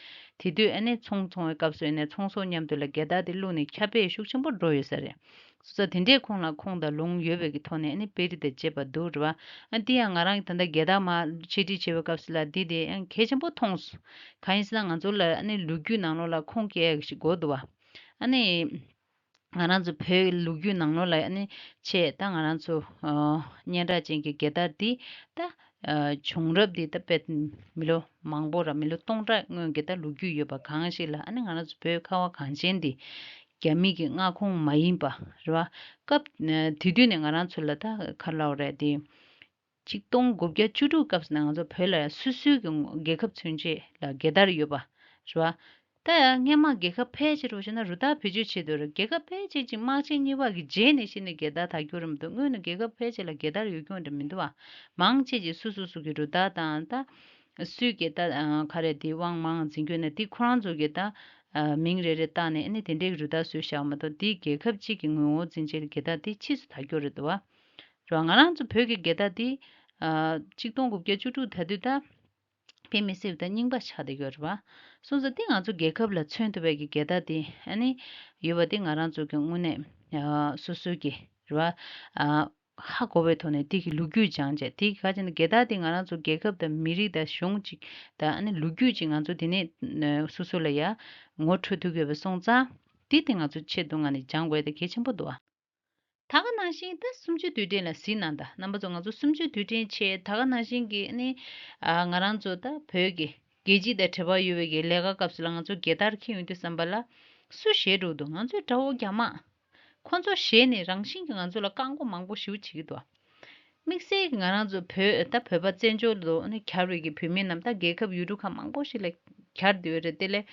དེ་དུས་ཨ་ནི་ཚོང་བཙོང་བའི་སྐབས་སུ་ཨ་ནི་ཚོང་ཟོག་མཉམ་དུ་ལ་རྒྱལ་དར་དེ་བླུགས་ནས་ཁྱབ་སྤེལ་ཤུགས་ཆེན་པོ་འགྲོ་ཡོད་ས་རེད། སོ་སོ་དེ་འདྲའི་ཁོང་ལ་ཁུངས་དང་ལུང་ཡོད་པའི་གི་ཐོག་ནས་ཨ་ནི་དཔེ་རིས་དང་བཅས་པ་འདུག་རེད་བ། ཨ་འདི་ཡང་ང་རང་གི་ད་ལྟ་རྒྱལ་དར་མར་ཕྱེ་སྒྲིག་བྱེད་པའི་སྐབས་སུ་ལ་འདི་དེ་ཨ་གལ་ཆེན་པོ་མཐོང་སོང་། གང་ཡིན་ཟེར་ན་ང་ཚོ་ལ་ཨ་ནི་ལོ་རྒྱུས་ནང་ལོགས་ལ་ཁུངས་སྐྱེལ་ཡག་ཞིག་དགོས་འདུག་བ། ཨ་ནི་ང་རང་ཚོ་བོད་ལོ་རྒྱུས་ནང་ལོགས་ལ་ཨ་ནི་ཆེ་ད་ང་རང་ཚོ་ཨ་སྙན་གྲགས་ཅན་གྱི་རྒྱལ་དར་འདི་ད་ཨ་བྱུང་རབས་འདི་ད་དཔེ་མི་ལོ་མང་པོ་ར་མི་ལོ་སྟོང་ཕྲག་སྔོན་གྱི་ད་ལོ་རྒྱུས་ཡོད་པ་གང་ཞིག་ལ་ཨ་ནི་ང་རང་ཚོ་བོད་ཁ་བ་གངས་ཅན་འདི་རྒྱ་མི་གི་མངའ་ཁོངས་མ་ཡིན་པ་རེད་བ། སྐབས་ཨ་དེ་དུས་ནས་ང་རང་ཚོ་ལ་ད་ག་རེ་ལབ་དགོས་རེད་དེ། ཆིག་སྟོང་དགུ་བརྒྱ་བཅུ་དྲུག་སྐབས་སུ་ནས་ང་ཚོ་བོད་ལ་སོ་སོའི་གི་རྒྱལ་ཁབ་མཚོན་བྱེད་ལ་རྒྱལ་དར་ཡོད་པ་རེད་བ། ད་སྔས་མ་རྒྱལ་ཁབ་ཕལ་ཆེར་བ་བྱས་ན་རུ་སྟར་བེད་སྤྱོད་བྱེད་འདུག་རེད། རྒྱལ་ཁབ་ཕལ་ཆེར་ཅིག་དམག་ཆེན་གཉིས་པ་གི་རྗེས་ནས་གཞི་ནས་རྒྱལ་དར་དར་རྒྱུ་རེད་མི་འདུག་སྔོན་ནས་རྒྱལ་ཁབ་ཕལ་ཆེར་ལ་རྒྱལ་དར་ཡོད་རྒྱུ་འདྲ་མི་འདུག་བ། མང་ཆེ་ཅིག་སོ་སོ་སོ་གི་རུ་སྟར་དང་ད་སུས་ཀྱི་ད་ག་རེ་དེ་དབང་མང་འཛིན་རྒྱུ་ནས་དེ་ཁོ་རང་ཚོ་གི་ད་མིང་རེ་རེ་བཏགས་ནས་ཨ་ནི་དེ་འདྲའི་རུ་སྟར་བཟོས་བཞག་མ་གཏོགས་དེ་རྒྱལ་ཁབ་གཅིག་གི་ངོ་བོ་འཛིན་བྱེད་ཀྱི་རྒྱལ་དར་དེ་ཕྱིས་སུ་དར་རྒྱུ་རེད་འདུག་བ། རེད་བ། ང་རང་ཚོ་བོད་ཀྱི་རྒྱལ་དར་འདི། ཨ། ཆིག་སྟོང་དགུ་བརྒྱ་བཅུ་དྲུག་ད་དུས་ད། དཔེ་མི་སྲིད་པ་དང་རྙིང་པ་ཆགས་བསྡད་ཡོད་རེད་བ། སོང་ཙང་འདི་ང་ཚོ་རྒྱལ་ཁབ་ལ་མཚོན་ཐུབ་པའི་གི་རྒྱལ་དར་འདི་ཨ་ནི། ཡོད་པ་འདི་ང་རང་ཚོ་གི་དངོས་གནས། ཨ། སོ་སོའི་གི། རེད་བ། ཨ། ཧ་གོ་བའི་ཐོག་ནས་འདི་གི་ལོ་རྒྱུས་སྦྱངས་བྱས་འདི་གི་ག་ཅི་ན་རྒྱལ་དར་འདི་ང་རང་ཚོ་རྒྱལ་ཁབ་དང་མི་རིགས་དང་གཞུང་གཅིག་དང་ཨ་ནི་ལོ་རྒྱུས་གཅིག་ང་ཚོ་འདི་ནས་སོ་སོ་ལ་ཡ་ངོ་འཕྲོད་ཐུབ་ཡོད་པ་སོང་ཙང་འདི་དེ་ང་ཚོ་ཆེད་དུ་ང་ནས་སྦྱང་དགོས་དེ་གལ་ཆེན་པོ་འདུག་ཨ། ད་ག་ནང་བཞིན་ད་གསུམ་བཅུའི་དུས་དྲན་ལ་གཟིགས་གནང་དང་རྣམ་པ་ཚོ། ང་ཚོ་གསུམ་བཅུའི་དུས་དྲན་ཆེད་ད་ག་ནང་བཞིན་གྱི་ནི་ཨ་ང་རང་ཚོ་ད་བོད་ཀྱི་རྒྱལ་སྤྱི་དང་འབྲེལ་བ་ཡོད་པའི་གི་ལས་ཀ་སྐབས་སུ་ལ་ང་ཚོ་རྒྱལ་དར་འཁྱེར་ཡོང་དུས་ཙམ་པ་ལ་སུ་ཞེད་འགྲོ་འདུག་ང་ཚོའི་དགྲ་བོ་རྒྱ་དམག་ཁོ་ཚོ་ཞེད་ནས་རང་བཞིན་གྱི་ང་ཚོ་ལ་བཀག་འགོག་མང་པོ་ཞེ་པོ་བྱེད་ཀྱི་འདུག་དམིགས་བསལ་གྱི་ང་རང་ཚོ་བོད་ད་བོད་པ་བཙན་བྱོལ་དུ་ནི་གྱར་བའི་གི་བོད་མི་རྣམས་ད་རྒྱལ་ཁབ་ཡུལ་གྲུ་ཁག་མང་པོ་ཞིག་ལ་གྱར་བསྡད་ཡོད་རེད། དེ་ལས་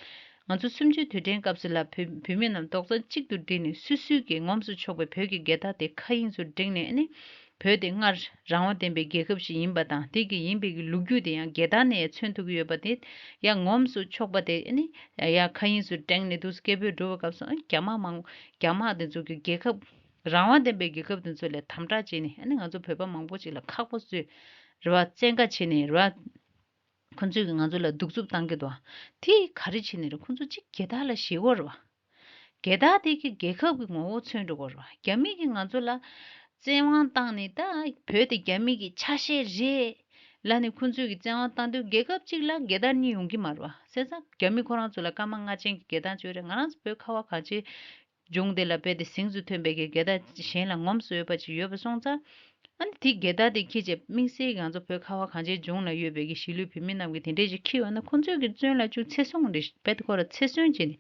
ང་ཚོ་གསུམ་བཅུའི་དུས་དྲན་སྐབས་སུ་ལ་བོད་བོད་མི་རྣམས་རྡོག་རྩ་གཅིག་ཏུ་བསྒྲིལ་ནས་སོ་སོའི་གི་ངོམས་སུ་ཆོག་པའི་བོད་ཀྱི་རྒྱལ་དར་དེ་མཁའ་དབྱིངས་སུ་བསྒྲེངས་ནས་ནི་བོད་དེ་སྔར་རང་དབང་ལྡན་པའི་རྒྱལ་ཁབ་ཞིག་ཡིན་པ་དང་དེ་གི་ཡིན་པའི་གི་ལོ་རྒྱུས་དེ་ཡང་རྒྱལ་དར་ནས་མཚོན་ཐུབ་ཀྱི་ཡོད་པ་དེ་ཡང་ངོམས་སུ་ཆོག་པ་དེ་ནི་ཡང་མཁའ་དབྱིངས་སུ་བསྒྲེངས་ནས་འདུག་སྐད་འབོད་འགྲོ་བའི་སྐབས་སུ་རྒྱ་དམག་མང་རྒྱ་དམག་དེ་ཚོ་གི་རྒྱལ་ཁབ། རང་དབང་ལྡན་པའི་རྒྱལ་ཁབ་དེ་ཚོ་ལས་དམ་དྲག་བྱས་ནས་ཨ་ནི་ང་ཚོ་བོད་པ་མང་པོ་ཅིག་ལ་ཁག་པོ་བཟོས། རེད་བ། བཙན་བཀའ་བྱས་ནས་རེད་བ། ཁོ་ཚོས་ཀྱིས་ང་ཚོ་ལ་གདུག་རྩུབ་བཏང་གི་འདུག་བ། དེ་ག་རེ་བྱས་ནས་རེད། ཁོ་ཚོ་གཅིག་རྒྱལ་དར་ལ་ཞེད་གོ་རེད་བ། རྒྱལ་དར་དེ་གིས་རྒྱལ་ཁབ་ཀྱི་ངོ་བོ་མཚོན་འགྲོ་གོ་རེད་བ། རྒྱ་མི་གིས་ང་ཚོ་ལ་བཙན་དབང་བཏང་ནས་ད་བོད་དེ་རྒྱ་མི་གི་ཆ་ཤས་རེད་ལབ་ནས་ཁོ་ཚོས་ཀྱིས་བཙན་དབང་བཏང་དུས་རྒྱལ་ཁབ་གཅིག་ལ་རྒྱལ་དར་གཉིས་ཡོང་གི་མ་རེད་བ། བྱས་ཙང་རྒྱ་མི་ཁོ་རང་ཚོ་ལ་སྐར་མ་ལྔ་ཅན་གྱི་རྒྱལ་དར་བཅོས་རེད། ང་རང་ཚོ་བོད་ཁ་བ་གངས་ཅན། གཞུང་དེ་ལ་རྦད་དེ་གཟེངས་སུ་ཐོན་པའི་གི་རྒྱལ་དར་གཞན་ལ་ངོམས་སུ་ཡོད་པ་ཅིག་ཡོད་པ་སོང་ཙང་། ཨ་ནི་དེ་རྒྱལ་དར་དེ་འཁྱེར་བྱས་དམིགས་བསལ་གྱི་ང་ཚོ་བོད་ཁ་བ་གངས་ཅན་ལྗོངས་ལ་ཡོད་པའི་གི་གཞིས་ལུས་བོད་མི་རྣམས་ཀྱིས་དེ་འདྲས་ཅིག་འཁྱེར་ཡོད་ན་ཁོང་ཚོའི་གི་བཙོན་ལ་བཅུག་ཚེ་སྲོག་འདི་རྦད་དེ་ཁོ་ར་ཚེ་བཙོན་བྱས་ནས་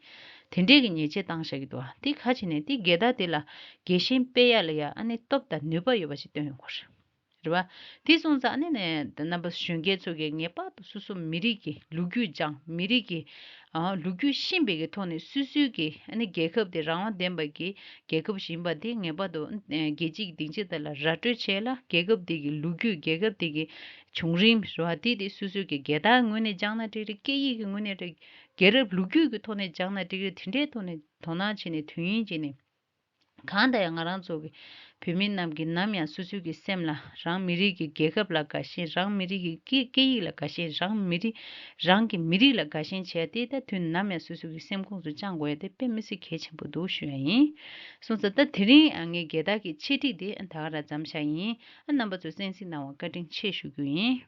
དེ་འདྲས་གི་ཉེས་ཆད་བཏང་བཞག་གི་འདུག་བ། དེ་ག་བྱས་ནས་དེ་རྒྱལ་དར་དེ་ལ་རྒྱས་ཤིང་སྤེལ་ཡ་ལ་ཡ་ཨ་ནི་སྟོབས་དང་ནུས་པ་ཡོད་པ་ཞིག་སྟོན་ཡོང་གི་རེད། རེད་བ། དེ་སོང་ཙང་ཨ་ནི་ནས་རྣམ་པ་གཞོན་སྐྱེས་ཚོ་གིས་ངེས་པར་དུ་སོ་སོ་མི་རིགས་ཀྱི་ལོ་རྒྱུས་སྦྱངས། མི་རིགས་ཀྱི་ཨ་ལོ་རྒྱུས་ཤེས་པའི་གི་ཐོག་ནས་སོ་སོའི་གི་ཨ་ནི་རྒྱལ་ཁབ་དེ་རང་དབང་ལྡན་པ་གི་རྒྱལ་ཁབ་ཞིག་ཡིན་པ་དེ་ངེས་པར་དུ་ཨ་རྒྱལ་སྤྱིའི་སྡིངས་ཆ་དེ་ལ་ར་སྤྲོད་བྱས་ལ་རྒྱལ་ཁབ་དེ་གི་ལོ་རྒྱུས། རྒྱལ་ཁབ་དེ་གི་བྱུང་རིམ་རེད་བ། དེ་དེ་སོ་སོའི་གི་རྒྱལ་དར་ངོས་ནས་སྦྱངས་ན་འགྲིག་རེད། སྐད་ཡིག་གི་ངོས་ནས་རེད། རྒྱལ་རབས་ལོ་རྒྱུས་ཀྱི་ཐོག་ནས་སྦྱངས་ན་འགྲིག་རེད། དེ་འདྲའི་ཐོག་ནས་དོ་སྣང་བྱས་ནས་དུས་ཡུན་བྱས་ནས། གང་ལྟར་ཡང་ང་རང་ཚོ་གི་བོད་མི་རྣམས་ཀྱིས་ནམ་ཡང་སོ་སོའི་གི་སེམས་ལ་རང་མི་རིགས་ཀྱི་རྒྱལ་ཁབ་ལ་དགའ་ཞེན། རང་མི་རིགས་ཀྱི་སྐད་སྐད་ཡིག་ལ་དགའ་ཞེན། རང་མི་རིགས་རང་གི་མི་རིགས་ལ་དགའ་ཞེན་བྱས་ཏེ། ད་དུས་ནམ་ཡང་སོ་སོ་གི་སེམས་ཁོངས་སུ་བཅངས་དགོས་ཡ་དེ་དཔེ་མི་སྲིད་གལ་ཆེན་པོ་འདུག་ཞུ་ཡ་ཡིན། སོང་ཙང་ད་དེ་རིང་ཨ་ངའི་རྒྱལ་དར་གྱི་འཆད་ཁྲིད་དེ་ད་ག་རང་མཚམས་བཞག་ཡིན། ཨ་རྣམ་པ་ཚོས་གསན་གཟིགས་གནང་བར་བཀའ་དྲིན་ཆེ་ཞུ་རྒྱུ་ཡིན།